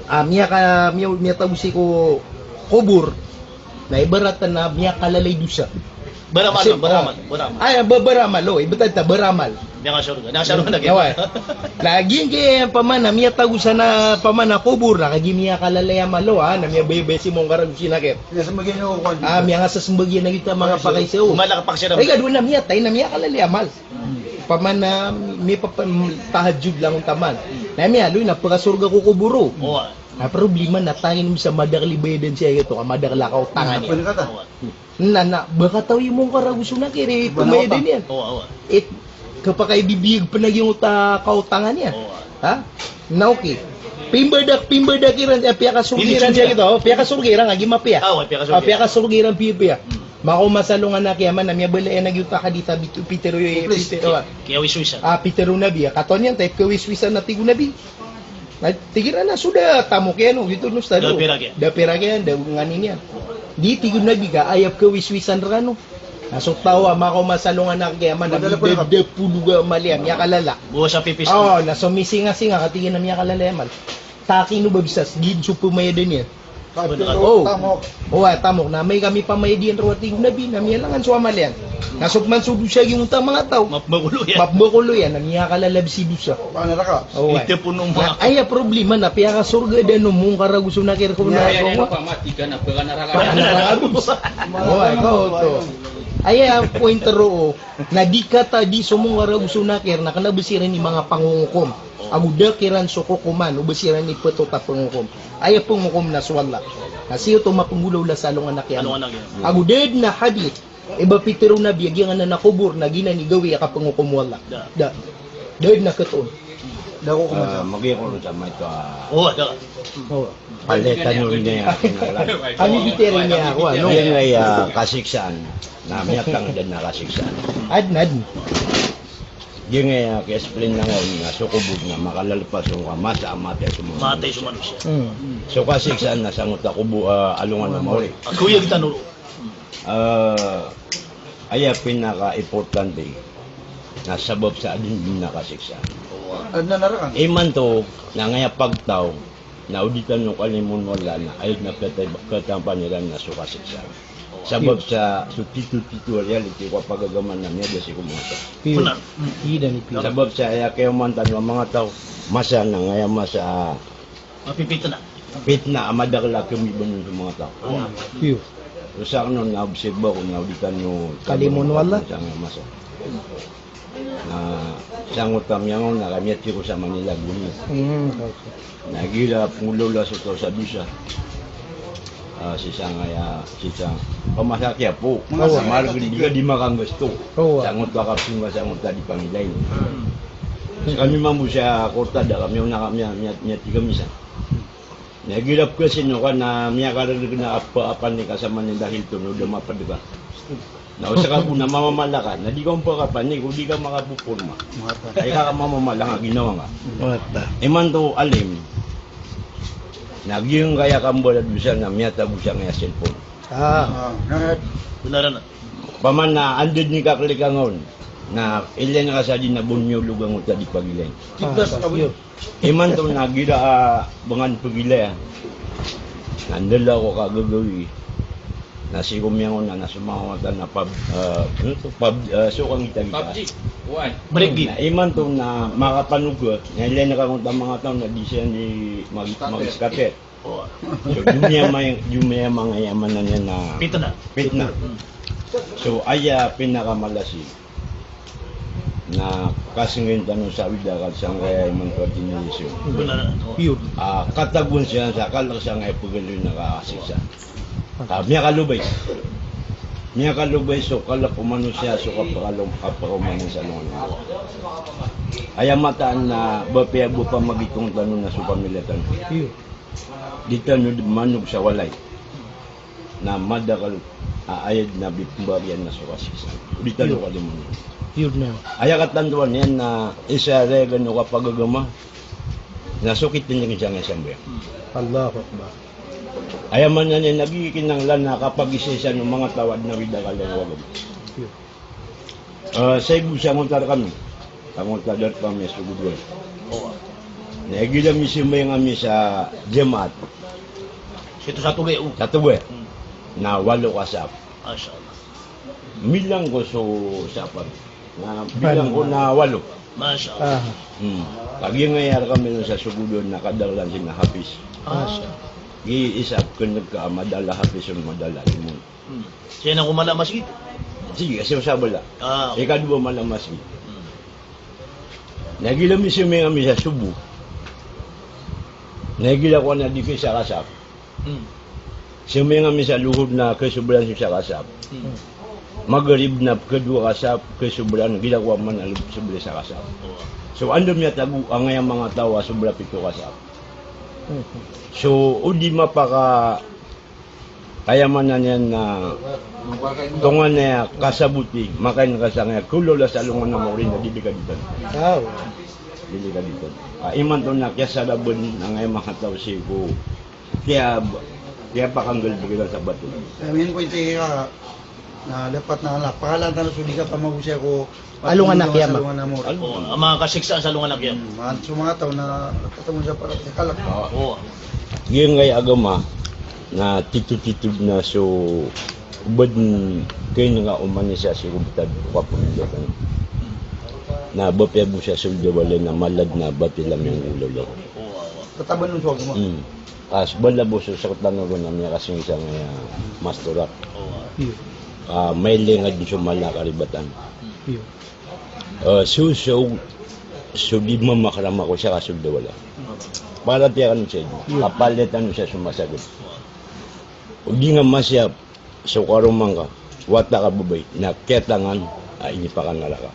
a miyaka, miya, miyatago sii ko kobor, na ibarat na miyakalalay dosa. Baramal, baramal, baramal. Ay, ba-, baramal, o, ibtad ta baramal. Miyakasorga, na sorga na giyangkaya. Na giyangkaya opama na miyatago sa na, opama na kobor, na kagiya miyakalalay amal, o, a, na miyabayabaya si mongkar ago si nakir. A, miyangasasmbag iyan a giyangkoto a manga pakaiza, o. Ay, ikadowa na miyatay na miyakalalay amal. Opama na miyapapa-, tahajjud langon taman. Na miyaaloy na pkasorga ko kobor o. Oway. Na problema na tangin bisa madakl i bayadan siya giyoto, ka madakl a kaotangan iyan. Oway. Na, na, ba kataw i mongkar ago so nakir i pmbayadan iyan. Oway, oway. It, kapakaibibiyag pn a giyangkoto a kaotangan iyan. Oway. Ha? Na okay. Pimbadak, pimbadak iran, eh, piyakasorga iran siya giyoto. Piyakasorga iran, lagid mapiya. Oway, piyakasorga iran. Ah, piyakasorga iran piyapiya. Hmm. Makaoma sa alongan a kiyamat na miyabaloy iyan a giyoto a hadith a Pit-, Piter, Piter, wa. Kiyawiswisan. Ah, Piter o Nabi, ah. Katawan iyan, ta ipkhawiswisan a tig o Nabi. Na tig iran a so da tamok iyan, o, giyoto, no, ustad, o. Da pirak iyan. Da pirak iyan, da nganin iyan. Di tig o Nabi ka, aya pkhawiswisan rkano. Na so taw a makaoma sa alongan a kiyamat na madala ko na dada polo ga amal iyan, miyakalala. Bo sa pipis. O, na so misingasinga, katii niyan a miyakalala i amal. Taki no ba bisa, giya so pamayadan iyan. Kati O. Tamok. O, a, tamok. Na amay ka mipamayad iyan roo, tig o Nabi, na miyalangan so amal iyan. Na so pman so dosa giyangkoto a manga taw. Mapmbakolo iyan. Mapmbakolo iyan, na miyakalala bo si dosa. Ba naraka? O, a. Ito po nung Na, aya problema na piyakasorga dn o Mungkar ago so Nakir ko na. Ya, ya, ya, so pamati ka na, pagkanaraka. Pagkanaraka. O, a, ikaw, oto. Aya point roo, na di katadi so Mungkar ago so Nakir, na kna ba siran i manga pangongokom. Ago da kiran so kokoman, o ba siran i pthot a pangongokom. Aya pangongokom na so Allah. Na sii oto mapnggolawla sa alongan a kiyamat. Alongan a kiyamat. Ago da dn a hadith, i ba pitharo o Nabi a giyangkanan a kobor na giyanan i gawii a kapangongokom o Allah. Da. Da. Da dn a katoon. Da ko koman sa. Ah, magi ko sa maito a. O, da. O. Palitan o rin niya. Kami di tiri niya ako, ano? Iyan nga iya kasiksaan. Na miyatang dn a kasiksaan. Adn, adn. Giya nga iya ki-explain na nga on na so kobor na makalalpas on ka masa a matay so manga Matay so manusiya. Hmm. So kasiksaan na sangoto a kobor, ah, alongan a maori. Ako iya kita noro. Ah, aya pinaka-importante na sabap sa adn dn a kasiksaan. Adn a narakan. Imanto na ngaya pagtaw na o di tano kalimoon o Allah na aya dn a kata-, katapan iran na so kasiksaan. Sabap sa so tito-tito a reality ko a pagagama na miyada sii ko manga taw. Piyo. Benar. Ida ni piyo. Sabap sa aya kiyaoman tano a manga taw, masa na ngaya masa a Mapipitna. Pitna a madakl a kmbiban on so manga taw. Piyo. So sakn on na obserba ko na o di tano kalimoon o Allah. Sa ngaya masa. Na sangoto a miyangaona ka miyatharo sa Manila goni. Hmm, okay. Na igira pnggolawla so taw sa dosa. Ah, sii sangkaya, sii sa pamasa kiyapo. Manga margn di ka di makanggasto. Sangoto a kapsong ka, sangoto a di pangilay. Skami mambo sa korta da kami, ona kami, miya-, miyatharo kami sa. Na igira pkasino ka na miyakargn a apa, apa ni ka sa Manila Hilton, o da mapd ka. Na o ska bo na mamamala ka, na di ka on pakapanik, o di ka makapoporma. Ay ka mamamala nga ginawa nga. Imanto alim, na giyangkaya kambala dosa na miyatago sangkaya cellphone. Ah. Ah, na. Benar na. Paman na anda dn i kaklik angka on. Na ilay ngka sa di na bo niyo log angkoto a di pagilay. Tigdas ka bo. Imanto na gira a bngan pagilaya. Na ndala ko kagagawii. Na sii ko miyangaona na so manga wata na pab-, ah, ano to? Pab-, ah, so kangitagita. PUBG. Why? Break game. Na imanto na makapanoga. Na ilay ngka angkoto a manga taw na di siran di mag-, mag-scatter. So, jomiyamang, jomiyamang aya maana niyan na pitna. Pitna. So, aya pinakamalasi na kasnggayn tano sa awid a akal sangkaya imanto a generation. Benar. Pure. Ah, katagoan siran sa akal sangkaya pagaloy na kasiksa. Ka miyakalobay. Miyakalobay so kalk o manosiya so kapakalo-, kapakaoma niyan sa alongan. Aya mataan na ba piya bo pamagitong tano na so pamilya tano. Pure. Di tano dn manog sa walay na madakl a ayad na bipmbariyan na so kasiksa. Di tano kalimoon. Aya katantowan iyan na isa rk o kapagagama na so kitindg sangkaya sambayang. Allahu Akbar. Aya maana niyan na giya kinanglan a kapagisaisa o manga taw a adn a awid a akal o agama. Ah, saibo sa angoto a rkami. Angoto a darpa ami a sogodoan. Na igira misambayang ami sa jamaat. Sito sa Togay, o. Sa Togay. Hmm. Na walo ka saf. Masha Allah. Milang ko so saf ami. Na bilang ko na walo. Masha Allah. Ah. Hmm. Kagiya ngaya rkami sa sogodoan na kadaklan sii na hafiz. Masha Allah. Giya isa pkhan'g ka a madakl a hafiz on, madakl a alim on. Hmm. Sii na ko mala a masgit? Sige, sii sa bala. Ah, okay. Ikadowa mala a masgit. Hmm. Na igira misambayang ami sa sobo. Na igira ko na di kisa ka saf. Hmm. Sambayang ami sa lohor na kasobran so isa ka saf. Hmm. Magrib na pkhadowa ka saf, kasobran, igira ko a manalb sobra isa ka saf. Oh. So, anda miyatago angkaya manga taw a sobra pito ka saf. Hmm. So, o di mapaka Aya maana niyan na tonganay a kasaboti, makain ka sangkaya khaolawla sa alongan a maori na di di ka di tano. Aw. Di di ka di tano. Ah, imanto na kiyasarabn angkaya manga taw sii ko kiya, kiyapakanggalbk iran sa bato. Amin po ito, ah, Na dapat na ala, pakalaan tano so di kapamagosay ko alongan a kiyama. Alongan a mori. O, a manga kasiksaan sa alongan a kiyama. Hmm, man, so manga taw na tatamon sa para sa kalak. O. Giyangkai a agama na titotitod na so bad kn ka oman isa si robtad ko kapamilya tano. Na ba piya bo sa solda walay na malad na ba piya lamiyang golaw. Tataban on so agama. Hmm. As bala bo so saktan o ron a miyakasing isa nga, ah, mastorak. Iyo. Ah, mailay nga dn so mala a karibatan. Iyo. Ah, so, so, so di mamakarama ko siya ka so dawala. Para tiyakan sa iyo. Iyo. Kapalitan siya so masagad. O di nga masiyap, so karoma ngka, wata ka babay, na kiyatangan a inipakanaraka.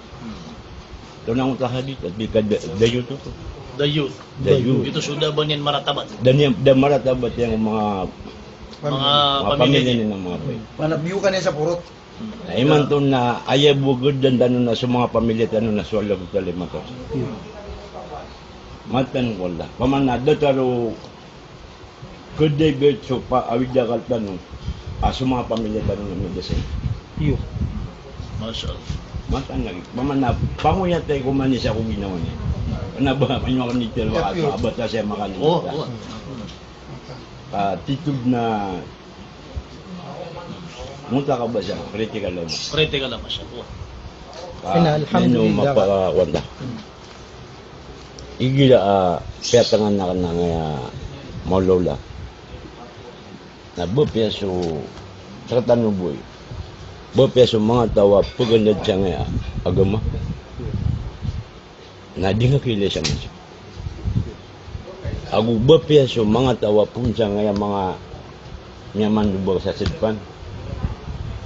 Tonaa ngka hadith, a di ka da-, dayuth oto. Dayuth. Dayuth. Ito so da ba niyan maratabat. Da niyan, da maratabat iyan manga, manga pamilya niyan a manga babay. Mana biyo ka niyan sa porot. Na imanto na aya bo a gdam tano na so manga pamilya tano na so Allahu Ta'ala i mataan. Mataan ko Allah. Pamana da taro Kdai bet so pa awid akal tano a so manga pamilya tano na miyadasay. Iyo. Masha Allah. Mataan lagi. Pamana pangoyatay ko man isa ko ginawa niyan. Kna ba, ano ka ni telo a, iyo, a bata siya makalilita. O, o. Ah, titod na monta ka ba siya, kritikal lang. Kritikal lang, masha Allah. Ah, ino mapakakuan ta. Igira a piyatangan akn angkaya mawlawla. Na ba piya so, sktano bo i, ba piya so manga taw a pagandad sangkaya agama. Na di nga kailay sa masa. Ago ba piya so manga taw a phoon sangkaya manga miyamandobag sa sadpan.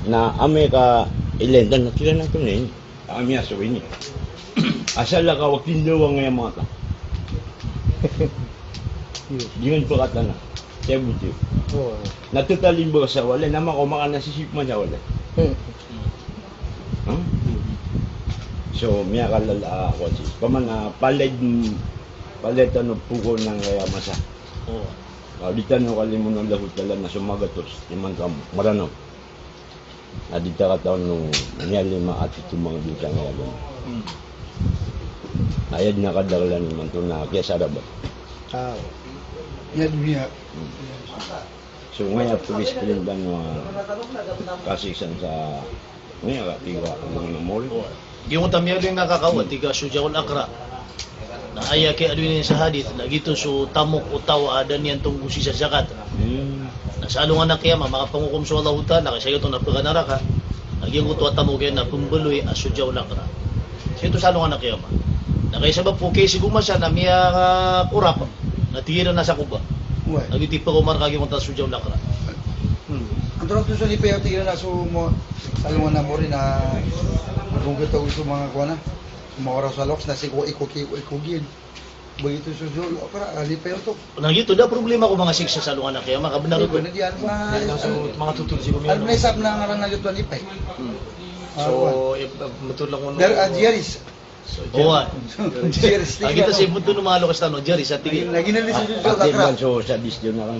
Na amay ka ilay tano na kira na to na ini. Ami a so ini. Asal a kawa kindawa ngaya mata. Di nga pkatana. Tiya bo tiyo. O. Na total imbag sa walay, na makaoma ka na sisip man sa walay. Hmm. Hmm? So, miyakalala a kowa si. Pamana paled, paled tano pokon angkaya masa. O. Ah, di tano kalimoon o Allahu Ta'ala na so magatos, imanto a Maranaw. Na di ta katawan o miyalima a tito manga dosa nga yadn. Hmm. Aya dn a kadaklan imanto na kiyasarabat. Ah. Iya doniya. Hmm. So, ngaya pag-explain tano a kasiksaan sa, ngaya ka, tig a, alongan a mori. O. Giyoto a miyaaloy nga kakaw a tig a Shuja'ul Aqra. Na aya kiyaaloy niyan sa hadith, na giyoto so tamok o taw a da niyan tonggosi sa zakat. Hmm. Na sa alongan a kiyama, makapangokom so Allahu Ta'ala, ka sa giyoto na pkanaraka. Na giyoto a tamok iyan na pmbaloy a Shuja'ul Aqra. Sa giyoto sa alongan a kiyama. Na kay sabap ko kay sigo masa na miyakorap, na tig iran na sa koba. Oway. Na giyoto i pkaomar ka giyoto a Shuja'ul Aqra. Hmm. Antonaa oto so lipay a tig iran na so mo-, sa alongan a mori na, na pmbaloy so manga kowa na. Mawara sa loks na sii ko ikoki, ikoki. Ba giyoto so Shuja'ul Aqra, a lipay oto. Na giyoto, da problema ko manga siksa sa alongan a kiyama, ka bnar oto. Ba na di alongan. Di na so manga totol sii ko miyano. Alongan a isap na ngaran na giyoto a lipay. Hmm. Ah, so, kuwan. Eh, eh, betul lang ko. Dar a Jaris. So, Jaris. Oway. Jaris. A giyoto sii pn oto no manga loks tano, Jaris, a tig iyan. Lagid na di so Shuja'ul Aqra. Ati man so sa disyo na kan.